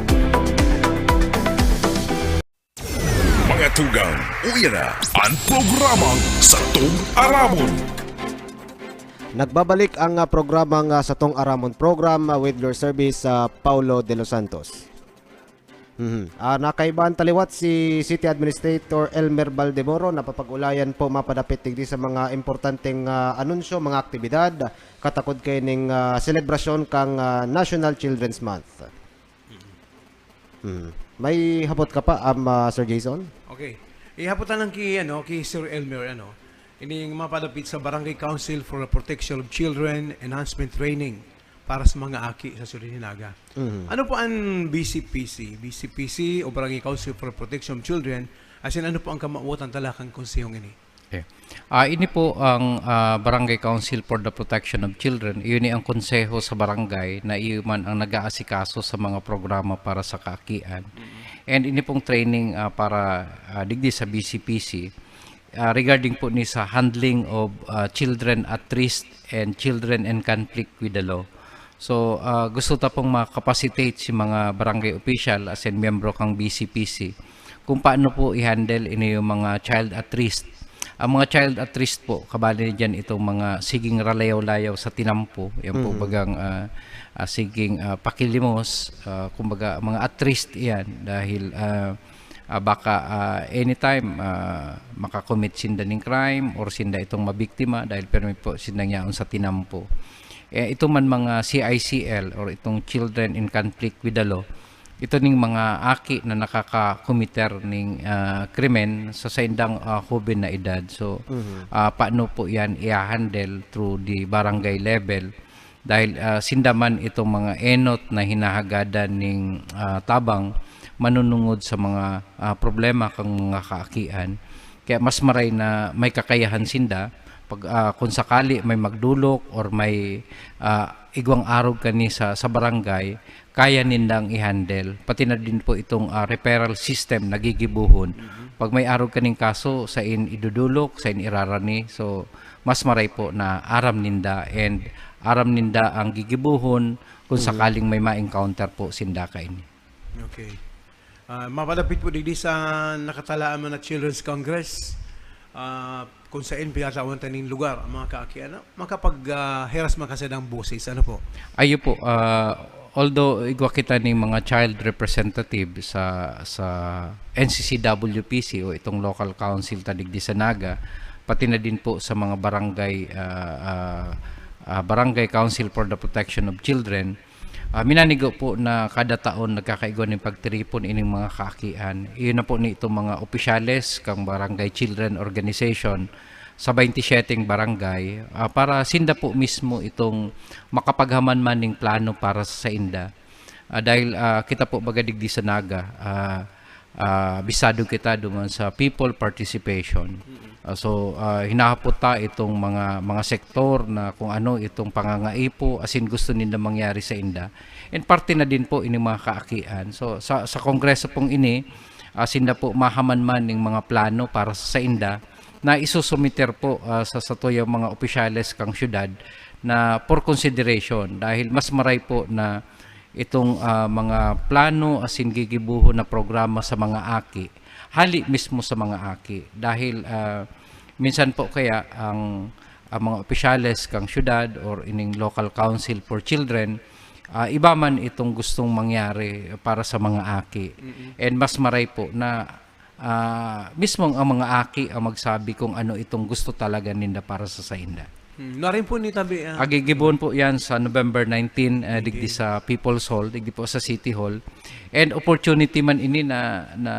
Mga tugang, uya na an programang Satong Aramon. Nagbabalik ang, ah, programang, ah, Satong Aramon program, ah, with your service, ah, Paulo De Los Santos. Mhm. Ah, nakaiba an taliwat si City Administrator Elmer Baldemoro, na papag-ulayan po mapadapit digdi sa mga importanteng, ah, anunsyo, mga aktibidad, katakod kaining, ah, selebrasyon kang, ah, National Children's Month. Hmm. May hapot ka pa, um, ah, Sir Jason? Okay. Ihapot na lang ki, ano, ki Sir Elmer, ano, ining mapadapit sa Barangay Council for the Protection of Children Enhancement Training para sa mga aki sa Siyudad ni Naga. Mhm. Ano po ang B C P C? B C P C o Barangay Council for Protection of Children, as in, ano po ang kamawotan talaga kan konsehong ini? Okay. Ah, ini po ang, ah, Barangay Council for the Protection of Children. Iyon ni ang konseho sa barangay na iyo man ang nag-aasikaso sa mga programa para sa kaakian. Mm. And ini pong training, ah, para, ah, digdi sa B C P C, ah, regarding po ni sa handling of, ah, children at risk and children in conflict with the law. So, ah, gusto ta pong ma-capacitate si mga barangay official, as in, miyembro kang B C P C, kung paano po i-handle ini yung mga child at risk. Ang mga child at risk po, kabali na dyan itong mga siging ralayaw-layaw sa tinampo. Yan po Mhm. bagang, ah, ah, siging, ah, pakilimos. Ah, kumbaga, mga at risk yan dahil, ah, ah, baka, ah, anytime, ah, makakommit sinda ning crime or sinda itong mabiktima dahil permi po sinda yaon sa tinampo. Eh, ito man mga C I C L or itong children in conflict with the law, Ito ning mga aki na nakakakomiter ning, ah, krimen sa saindang, ah, hoben na edad. So, Mhm. ah, paano po yan i-handle through the barangay level? Dahil, ah, sinda man itong mga enot na hinahagadan ning, ah, tabang manunungod sa mga, ah, problema kang mga kaakian. Kaya mas maray na may kakayahan sinda pag, ah, kung sakali may magdulok or may, ah, igwang arog kani sa, sa barangay, kaya nindang i-handle. Pati na din po itong, ah, referral system na gigibohon. Mhm. Pag may arog kaning kaso, sain idudulok, sain irarani. So, mas maray po na aram ninda and aram ninda ang gigibohon kung Mhm. sakaling may ma-encounter po sinda kaini. Okay. Ah, mapalapit po digdi sa nakatalaan man na Children's Congress, ah, kung sain pinatawan ta ning lugar ang mga kaakian, makapag, ah, heras man kasi ng boses, ano po? Ayo po, ah, although igwa kita ning mga child representative sa, sa N C C W P C o itong local council ta digdi sa Naga, pati na din po sa mga barangay, ah, ah, ah, Barangay Council for the Protection of Children, ah, minanigo po na kada taon nagkakaigwa nin pagtiripon ining mga kaakian. Iyon na po ni itong mga opisyales kang Barangay Children Organization sa twenty-seven barangay, ah, para sinda po mismo itong makapaghaman man ning plano para sa sainda. Ah, dahil, ah, kita po baga digdi sa Naga, ah, ah, bisado kita duman sa people participation. Mm. Ah, so, ah, hinahapot ta itong mga, mga sektor na kung ano itong pangangaipo, asin gusto ninda mangyari sa inda. And parte na din po ini mga kaakian. So, sa, sa kongreso pong ini, ah, sinda po mahaman man ning mga plano para sa inda na isusumiter po, ah, sa satuyang mga opisyales kang syudad na for consideration dahil mas maray po na itong, ah, mga plano asin gigibohon na programa sa mga aki, hali mismo sa mga aki. Dahil, ah, minsan po kaya ang, ang mga opisyales kang syudad or ining local council for children, ah, iba man itong gustong mangyari para sa mga aki. Mm-mm. And mas maray po na ah, mismong ang mga aki ang magsabi kung ano itong gusto talaga ninda para sa sainda. Hmm, nuarin po ni tabi, ah. Agigibon po yan sa November nineteen, ah, digdi Okay. sa People's Hall, digdi po sa City Hall. And opportunity man ini na, na,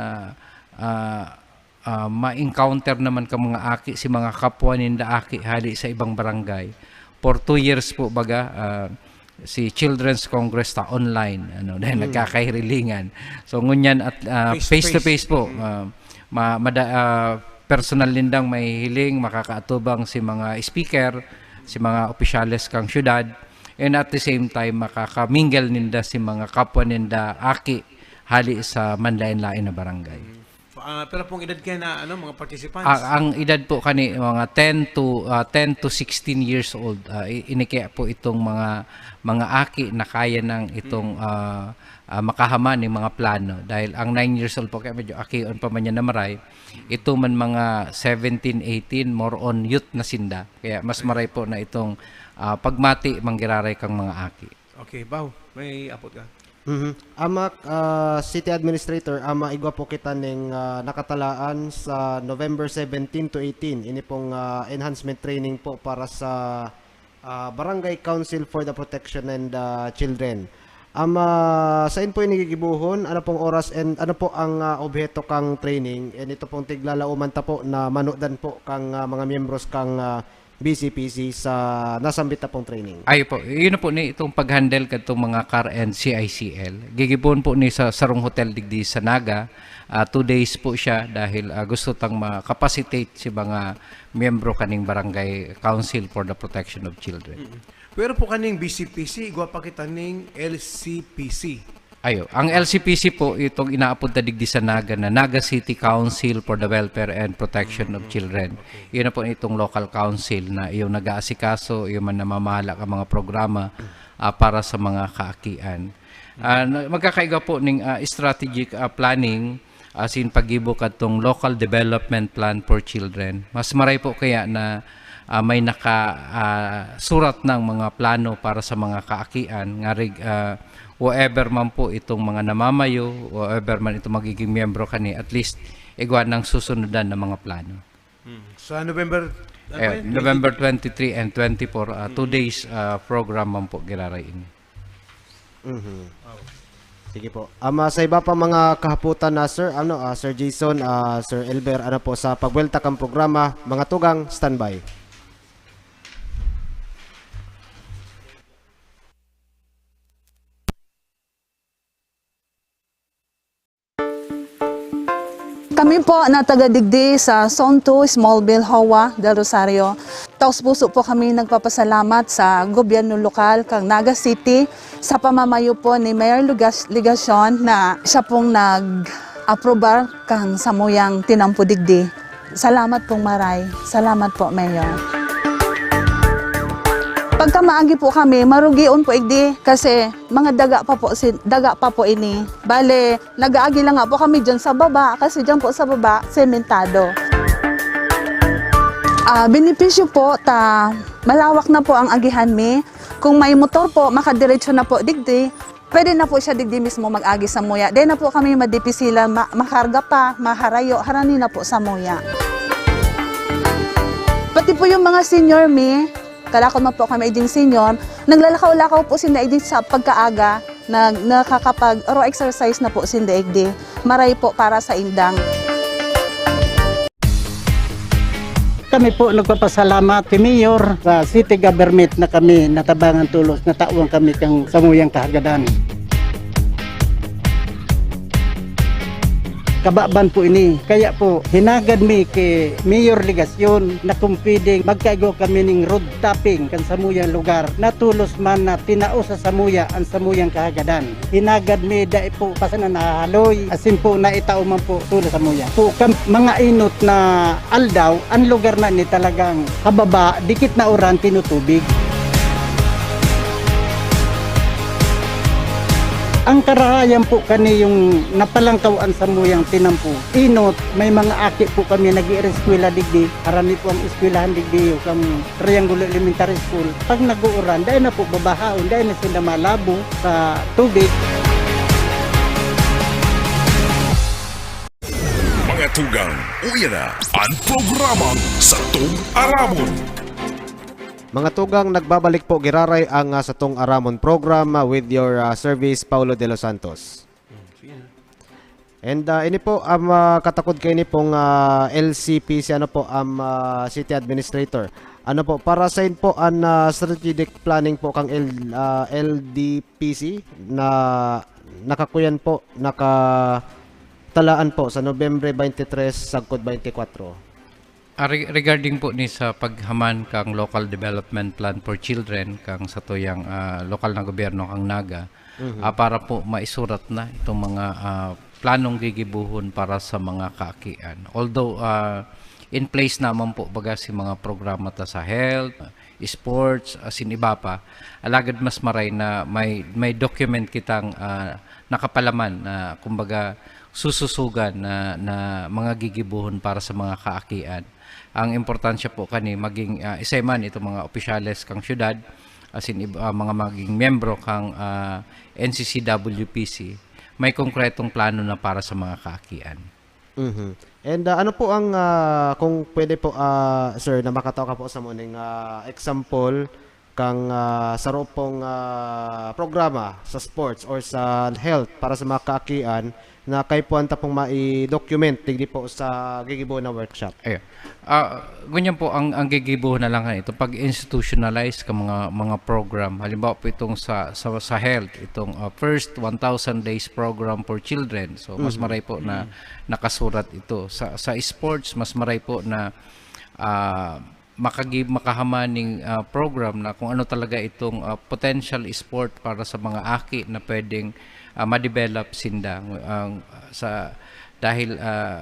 ah, ah, ma-encounter naman ka mga aki, si mga kapwa ninda aki hali sa ibang barangay. For two years po baga, ah, si Children's Congress ta online, ano, dahil Mm. nagkakahirilingan. So, ngunyan at, ah, Face to face to face. face po, Mm. ah, ma-, mada-, ah, personal nindang mahihiling, makakaatubang si mga speaker, si mga opisyales kang syudad, and at the same time, makakamingle ninda si mga kapwa ninda aki hali sa manlain-lain na barangay. Mm. Ah, pero pong edad kayo na, ano, mga participants? Ah, ang edad po kani mga ten to, ah, ten to sixteen years old, ah, i-, ini kaya po itong mga, mga aki na kaya nang itong, Mm. ah, ah, makahaman ning mga plano. Dahil ang nine years old po, kaya medyo akion pa man niya na maray. Ito man mga seventeen, eighteen, more on youth na sinda. Kaya mas maray po na itong, ah, pagmati, manggiraray kang mga aki. Okay, Bao, may apot ka? Mhm. Amak, ah, City Administrator, ama, igwa po kita ning, ah, nakatalaan sa November seventeen to eighteen. Ini pong, ah, enhancement training po para sa, ah, Barangay Council for the Protection and, ah, Children. Ama, sain po ini gigibohon? Ano pong oras and ano po ang, ah, obheto kang training? And ito pong tiglalauman ta po na manodan po kang, ah, mga miyembros kang, ah, B C P C sa nasambit na pong training. Ayo po, yun na po ni itong pag-handle kadtong mga car and C I C L. Gigibohon po ni sa sarong hotel digdi sa Naga. Ah, two days po siya dahil, ah, gusto tang ma-capacitate si mga miyembro kaning Barangay Council for the Protection of Children. Mm. Pero po kaning B C P C, igwa pa kita ning L C P C. Ayo, ang L C P C po, itong inaapod na digdi sa Naga na Naga City Council for the Welfare and Protection of Mm. Children. Okay. Yun na po itong local council na yung nag-aasikaso, yung man namamahala ka mga programa, ah, para sa mga kaakian. Ah, na-, magkakaiga po ning, ah, strategic, ah, planning, asin paggibo kadtong local development plan for children. Mas maray po kaya na, ah, may naka, ah, surat ng mga plano para sa mga kaakian, ngarig, ah, whoever man po itong mga namamayo, whoever man itong magiging miyembro kani, at least, igwa ng susunudan na mga plano. Hmm. Sa November, ano Eh, pa yun? November twenty-three and twenty-four, ah, two Mm. days, ah, program man po giraray ini. Mhm. Oh. Sige po. Um, ah, sa iba pa mga kahapotan na, sir, ano, ah, Sir Jason, ah, Sir Elber, ano po, sa pagwelta kang programa, mga tugang, standby. Kami po na taga digdi sa Zone two, Smallville, hoa, Del Rosario. Taos puso po kami nagpapasalamat sa gobyerno lokal kang Naga City sa pamamayo po ni Mayor Lugas-, Legacion na siya pong nag-aprobar kang samuyang tinampo digdi. Salamat pong maray. Salamat po, Mayor. Pagka maagi po kami, marugion po igdi kasi mga daga pa po si, daga pa po ini. Bale, nag-aagi lang nga po kami dyan sa baba kasi dyan po sa baba, sementado. Ah, benepisyo po ta malawak na po ang agihan mi. Kung may motor po, makadiretso na po digdi. Pwede na po siya digdi mismo mag-agi samuya. Dai na po kami madipisilan ma-, makarga pa, maharayo, harani na po samuya. Pati po yung mga senior mi, kalakon man po kami igding senior, naglalakaw-lakaw po sinda igdi sa pagkaaga, nag-, nakakapag-ro exercise na po sinda igdi. Maray po para sa indang. Kami po nagpapasalamat kay Mayor sa City Government na kami natabangan tolos, natawan kami kang samuyang kahagadan. Kababan po ini. Kaya po, hinagad mi kay Mayor Legacion na kung pwedeng magkaigwa kami ning road tapping kan samuyang lugar na tolos man na tinao sa samuya an samuyang kahagadan. Hinagad mi dai po pa sana nahahaloy, asin po naitao man po tolos samuya. Po kan mga inot na aldaw, ang lugar na ni talagang hababa, dikit na uran, tinutubig. Ang karahayan po kani yung napalangkaw an samuyang tinampo. Inot, may mga aki po kami nag-iireskwela digdi. Harani po ang eskwelahan digdi, yung kang Triangulo Elementary School. Pag nag-uuran, dai na po babahaon, dai na sila malabo sa tubig. Mga tugang, uya na an programang Satong Aramon. Mga tugang, nagbabalik po giraray ang, ah, Satong Aramon program, ah, with your, ah, service, Paulo de los Santos. And, ah, ini po, um, ah, katakod kaini pong, ah, L C P C, ano po, um, ah, City Administrator. Ano po, para sain po an, ah, strategic planning po kang L-, ah, L D P C na nakakuyan po, nakatalaan po sa Nobyembre twenty-three sagkod twenty-four? Ah, re-, regarding po ni sa paghaman kang Local Development Plan for Children, kang satuyang, ah, lokal na gobyerno, kang Naga, Mhm. ah, para po maisurat na itong mga, ah, planong gigibohon para sa mga kaakian. Although, ah, in place naman po, baga, si mga programa ta sa health, sports, asin iba pa, alagad mas maray na may, may document kitang, ah, nakapalaman na, kumbaga, sususugan na, na mga gigibohon para sa mga kaakian. Ang importansya po kani maging, ah, isay man itong mga opisyales kang syudad, asin ib-, ah, mga maging miyembro kang, ah, N C C W P C, may konkretong plano na para sa mga kaakian. Mhm. And, ah, ano po ang, ah, kung pwede po, ah, sir, na makatao ka po sa muning, ah, example, kang, ah, saro pong, ah, programa sa sports or sa health para sa mga kaakian na kaipuhan ta pong mai-document digdi po sa gigibo na workshop. Ayun. Ah, ngunyan po ang, ang gigibo na lang ito pag-institutionalize ka mga, mga program. Halimbawa po itong sa, sa, sa health, itong, ah, first one thousand days program for children. So, mas Mhm. maray po na Mm. nakasurat ito. Sa, sa sports, mas maray po na, ah, makagi-, makahamaning, ah, program na kung ano talaga itong, ah, potential sport para sa mga aki na pwedeng, ah, ma-develop sinda. Ang, sa, dahil, ah,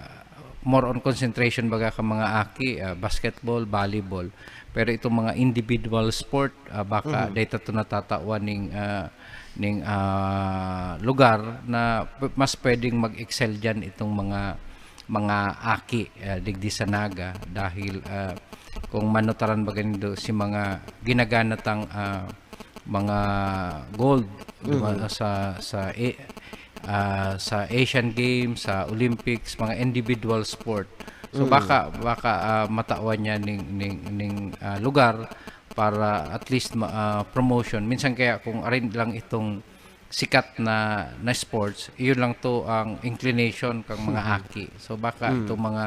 more on concentration baga ka mga aki, ah, basketball, volleyball. Pero itong mga individual sport, ah, baka Mhm. dahil ito natatawan ning, ah, ning, ah, lugar na p-, mas pwedeng mag-excel diyan itong mga mga aki, ah, digdi sa Naga dahil, ah, kung manutaran baga nindo si mga ginagana tang, ah, mga gold, di ba, Mhm. sa, sa, eh, ah, sa Asian Games, sa Olympics, mga individual sport. So, Mhm. baka, baka, ah, matawan niya ning, ning, ning, ah, lugar para at least ma-, ah, promotion. Minsan kaya kung arin lang itong sikat na, na sports, iyon lang to ang inclination kang mga Mhm. aki. So, baka Mm. itong mga,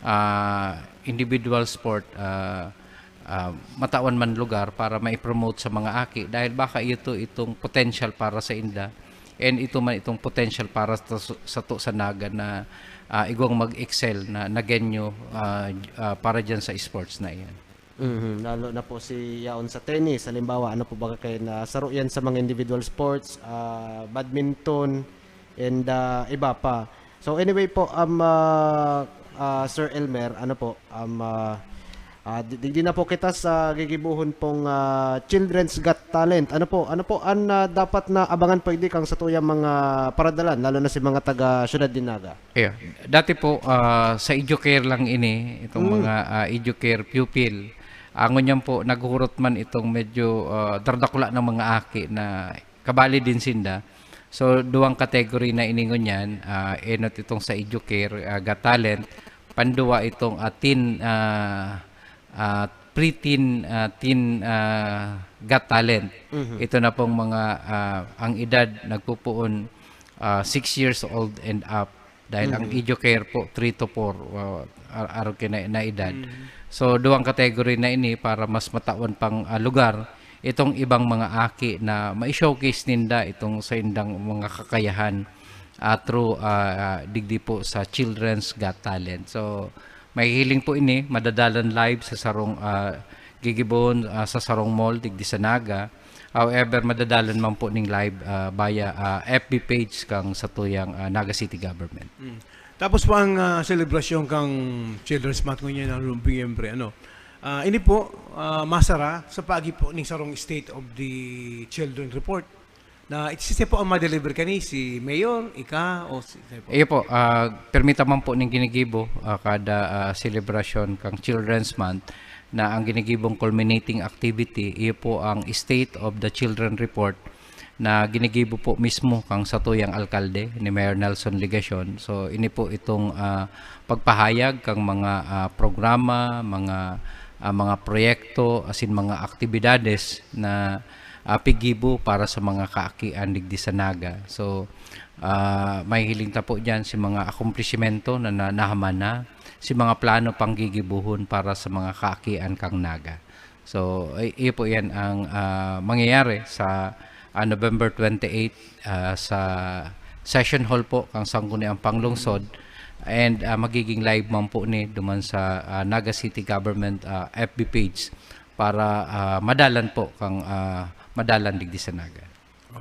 ah, individual sport, ah, ah, matawan man lugar para mai-promote sa mga aki, dahil baka iyo to itong potential para sa inda, and ito man itong potential para sa, sa to sa Naga na, ah, igwang mag-excel na, na genyo, ah, ah, para dyan sa sports na iyan. Mhm, lalo na po si yaon sa tennis, halimbawa, ano po ba kayo na saro yan sa mga individual sports, ah, badminton, and, ah, iba pa. So anyway po, um, ah, ah, Sir Elmer, ano po, um, ah, ah, di, di, di na po kita sa gigibuhon pong, ah, Children's Got Talent. Ano po, ano po ang, ah, dapat na abangan po, hindi kang sa tuyang mga paradalan, lalo na si mga taga Syudad de Naga? Yeah. Dati po, ah, sa Educare lang ini, itong Mm. mga, ah, Educare pupil. Ah, ngunyan po, naghurot man itong medyo, ah, dardakula ng mga aki na kabali din sinda. So, duwang category na ini ngunyan, ah, enot itong sa Educare, ah, Got Talent, panduwa itong, ah, teen, ah, ah, preteen, ah, teen, ah, Got Talent. Mhm. Ito na pong mga, ah, ang edad nagpupuon, ah, six years old and up. Dahil ang Mhm. Educare po, three to four, ah, ar-, arog kay na, na edad. Mhm. So, duwang category na ini para mas matawan pang, ah, lugar itong ibang mga aki na mai-showcase ninda itong sa indang mga kakayahan, ah, through, ah, ah, digdi po sa Children's Got Talent. So, mahihiling po ini, madadalan live sa sarong, ah, gigibohon, ah, sa sarong mall digdi sa Naga. However, madadalan man po ning live, ah, via, ah, F B page kang satuyang, ah, Naga City Government. Mm. Tapos po ang, ah, selebrasyon kang Children's Month ngunyan na Nobyembre, ano? Ah, ini po, ah, masara sa paagi po ning sarong State of the Children Report. Na, sisay po ang ma-deliver kani, si Mayor, ika, o si, sisay po? Iyo po, ah, permi ta man po ning ginigibo, ah, kada, ah, selebrasyon kang Children's Month na ang ginigibong culminating activity, iyo po ang State of the Children Report na ginigibo po mismo kang satuyang alkalde ni Mayor Nelson Legacion. So, ini po itong, ah, pagpahayag kang mga, ah, programa, mga, ah, mga proyekto, asin mga aktibidades na, ah, pigibo para sa mga kaakian digdi sa Naga. So, ah, mahihiling ta po diyan si mga akomplishimento na, na nahaman na, si mga plano pang gigibohon para sa mga kaakian kang Naga. So, i-, iyo po yan ang, ah, mangyayari sa, ah, November twenty-eight, ah, sa Session Hall po kang Sangguniang Panglungsod. And, ah, magiging live man po ni duman sa, ah, Naga City Government, ah, F B page para, ah, madalan po kang, ah, madalan digdi sa Naga.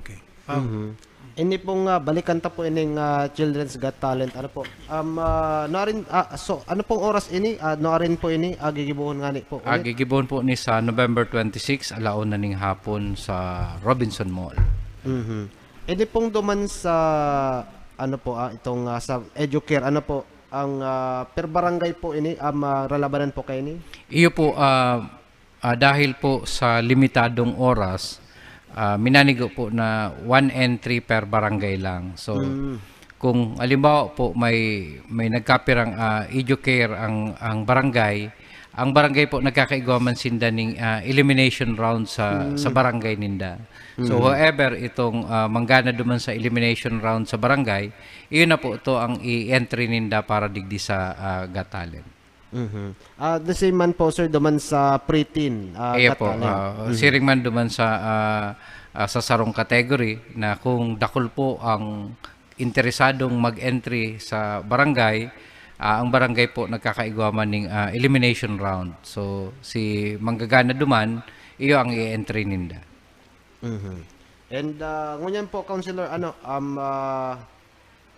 Okay. Um, Mhm. Ini pong, ah, balikan ta po ining, ah, Children's Got Talent. Ano po? Um, ah, nuarin, ah, so, ano pong oras ini? Ah, nuarin po ini? Ah, gigibohon ngani po Ah, ulit? Gigibohon po ni sa November twenty-six, alauna ning hapon sa Robinson Mall. Mhm. Ini pong duman sa, ano po, ah, itong, ah, sa Educare, ano po, ang, ah, per barangay po ini, ah, maralabanan po kayo ni? Iyo po, ah, ah, dahil po sa limitadong oras, ah, minanigo po na one entry per barangay lang. So, Mm. kung halimbawa po may, may nagkapirang, ah, Educare ang, ang barangay, ang barangay po nagkakaigwa man sinda ning, ah, elimination round sa, Mm. sa barangay ninda. So, Mm. whoever itong, ah, manggana duman sa elimination round sa barangay, iyon na po to ang i-entry ninda para digdi sa, ah, Got Talent. Mhm. Ah, the same man po, sir, duman sa preteen, ah, Iyo po, Got Talent. ah, Mhm. siring man duman sa, ah, ah, sa sarong category na kung dakul po ang interesadong mag-entry sa barangay, ah, ang barangay po nagkakaigwa man ning, ah, elimination round. So, si manggagana duman, iyo ang i-entry ninda. Mhm. And, ah, ngunyan po, Councilor, ano, um, ah,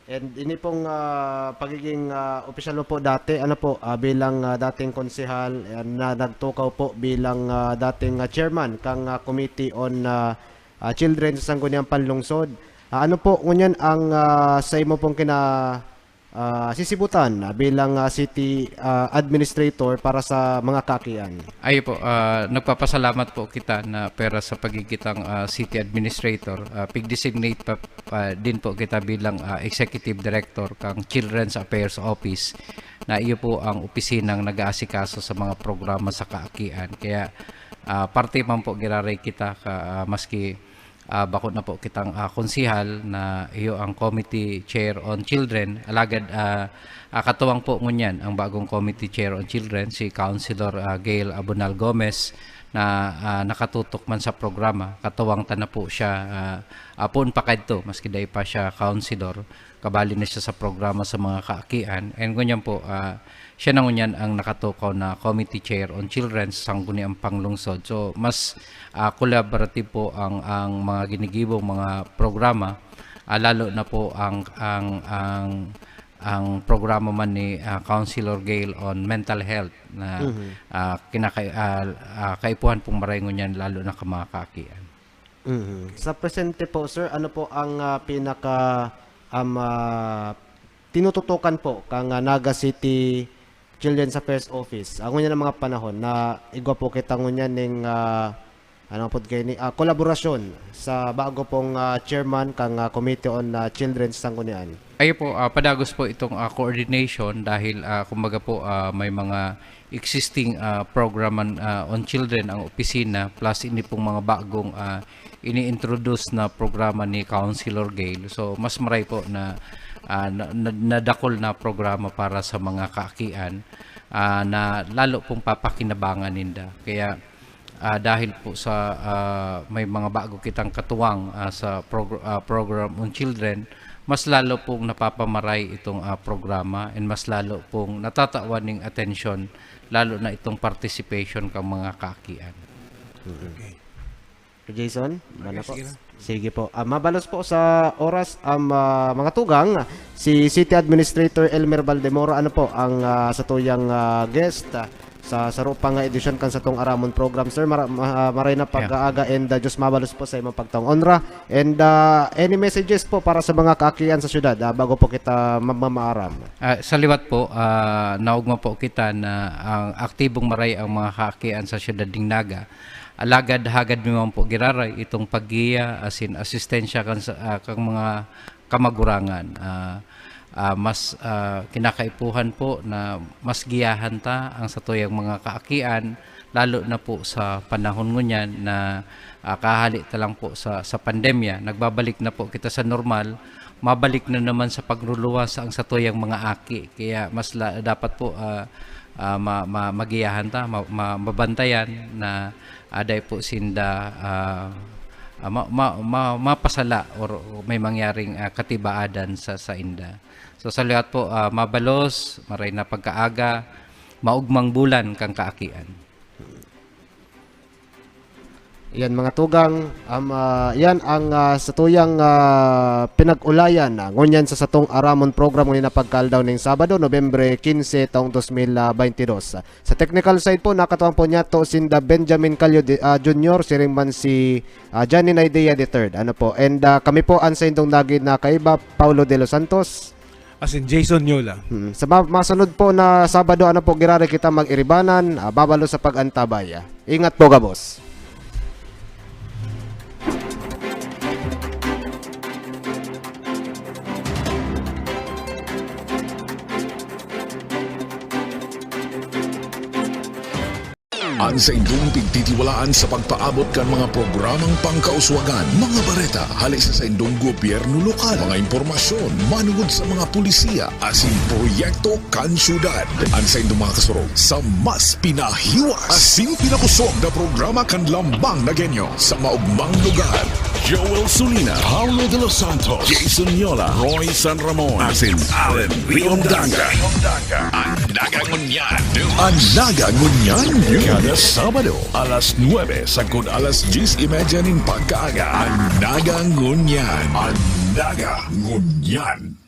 and ini pong, ah, pagiging, ah, opisyal mo po dati, ano po, ah, bilang, ah, dating konsehal, eh, na nagtukaw po bilang, ah, dating, ah, chairman kang, ah, Committee on, ah, ah, Children sa Sangguniang Panlungsod. Ah, ano po ngunyan ang, ah, sa imo pong kina-, ah, sisibutan, ah, bilang, ah, city, ah, administrator para sa mga kaakian? Ayo po, ah, nagpapasalamat po kita na pwera sa pagigitang, ah, city administrator, ah, pig-designate pa, pa din po kita bilang, ah, executive director kang Children's Affairs Office, na iyo po ang opisinang nag-aasikaso sa mga programa sa kaakian. Kaya, ah, parte man po giraray kita ka, ah, maski Ah, bako na po kitang, ah, konsehal na iyo ang Committee Chair on Children. Alagad, ah, ah, katuwang po ngunyan ang bagong Committee Chair on Children, si Councilor, ah, Gail Abonal Gomez na, ah, nakatutok man sa programa. Katuwang ta na po siya, ah, ah, poon pa kadto, maski dai pa siya councilor, kabali na siya sa programa sa mga kaakian. And ngunyan po, ah, siya na ngunyan ang nakatukaw na Committee Chair on Children sa Sangguniang Panglungsod. So, mas, ah, collaborative po ang, ang mga ginigibong mga programa, ah, lalo na po ang, ang, ang, ang programa man ni, ah, Councilor Gail on mental health na, Mhm. ah, kinaka-, ah, ah, kaipuhan pong maray ngunyan lalo na ka mga kaakian. Mhm. Sa presente po, sir, ano po ang, ah, pinaka, um, ah, tinututukan po kan, ah, Naga City Children's Affairs Office? Ang ngunyan ang mga panahon na igwa po kita ngunyan ning, ah, ano po kayo ni, ah, kolaborasyon sa bago pong, ah, chairman kan, ah, Committee on, ah, Children's Sanggunian. Ayo po, ah, padagos po itong, ah, coordination dahil, ah, kumbaga po, ah, may mga existing, ah, program man, ah, on children ang opisina plus ini pong mga bagong, ah, ini-introduce na programa ni Councilor Gail. So, mas maray po na, ah, na, na, nadakol na programa para sa mga kaakian, ah, na lalo pong papakinabangan ninda. Kaya, ah, dahil po sa, ah, may mga bago kitang katuwang, ah, sa progr-, ah, program on children, mas lalo pong napapamaray itong, ah, programa and mas lalo pong natatawan ning atensyon, lalo na itong participation kang mga kaakian. Okay. Sir Jason, Okay, mana po? sige na. Sige po. Ah, mabalos po sa oras, um, ah, mga tugang, si City Administrator Elmer Baldemoro, ano po ang, ah, satuyang, ah, guest, ah, sa saro pa nga edisyon kan satong Aramon program, sir? Mara-, ma-, ah, maray na Yeah. pag-aaga and, ah, Diyos mabalos po sa imong pagtaong onra. And, ah, any messages po para sa mga kaakian sa syudad, ah, bago po kita magmamaaram? Ah, sa liwat po, ah, naogma po kita na ang aktibong maray ang mga kaakian sa syudad ning Naga. Alagad hagad mi man po giraray itong paggiya asin asistensya kan sa, ah, kan mga kamagurangan. Ah, ah, mas, ah, kinakaipuhan po na mas giyahan ta ang satuyang mga kaakian, lalo na po sa panahon ngunyan na, ah, kahale ta lang po sa, sa pandemya. Nagbabalik na po kita sa normal, mabalik na naman sa pagluluwas ang satuyang mga aki. Kaya mas la-, dapat po, ah, ah, ma-, ma-, magiyahan ta, ma-, ma-, mabantayan na aday po sinda, ah, ah, ma-, ma-, ma-, mapasala or may mangyaring, ah, katibaadan sa, sa inda. So, sa liwat po, ah, mabalos, maray na pagkaaga, maugmang bulan kan kaakian. Yan, mga tugang, um, ah, yan ang, ah, satuyang, ah, pinag-ulayan, ah, ngunyan sa satong Aramon program ngunyan na pagkaaldaw ning Sabado, Nobyembre quince, taong dos mil baynte dos. Sa technical side po, nakatuwang po niyato sinda Benjamin Calio de, ah, Junior, siring man si, ah, Johnny Naidea the third. Ano po? And, ah, kami po ang saindong nagid na kaiba, Paulo de los Santos. Asin Jason Yola. Hmm. Sa ma-, masunod po na Sabado, ano po, giraray kita mag-iribanan, ah, babalo sa pag-antabay. Ah. Ingat po, gabos. An saindong pigtitiwalaan sa pagpaabot kan mga programang pangkauswagan, mga bareta hale sa saindong gobyerno lokal, mga impormasyon manungod sa mga pulisiya asin proyekto kan syudad. An saindong mga kasurog sa mas pinahiwas asin pinakosog na programa kan Lambang na Genyo sa maugmang lugar. Joel Sulina, Paulo de los Santos, Jason Yola, Roy San Ramon, asin Allen Riondanga. An Naga Ngunyan. An Naga Ngunyan. Kada Sabado, alas nuebe sagkod alas dyes y media nin pagkaaga. An Naga Ngunyan. An Naga Ngunyan.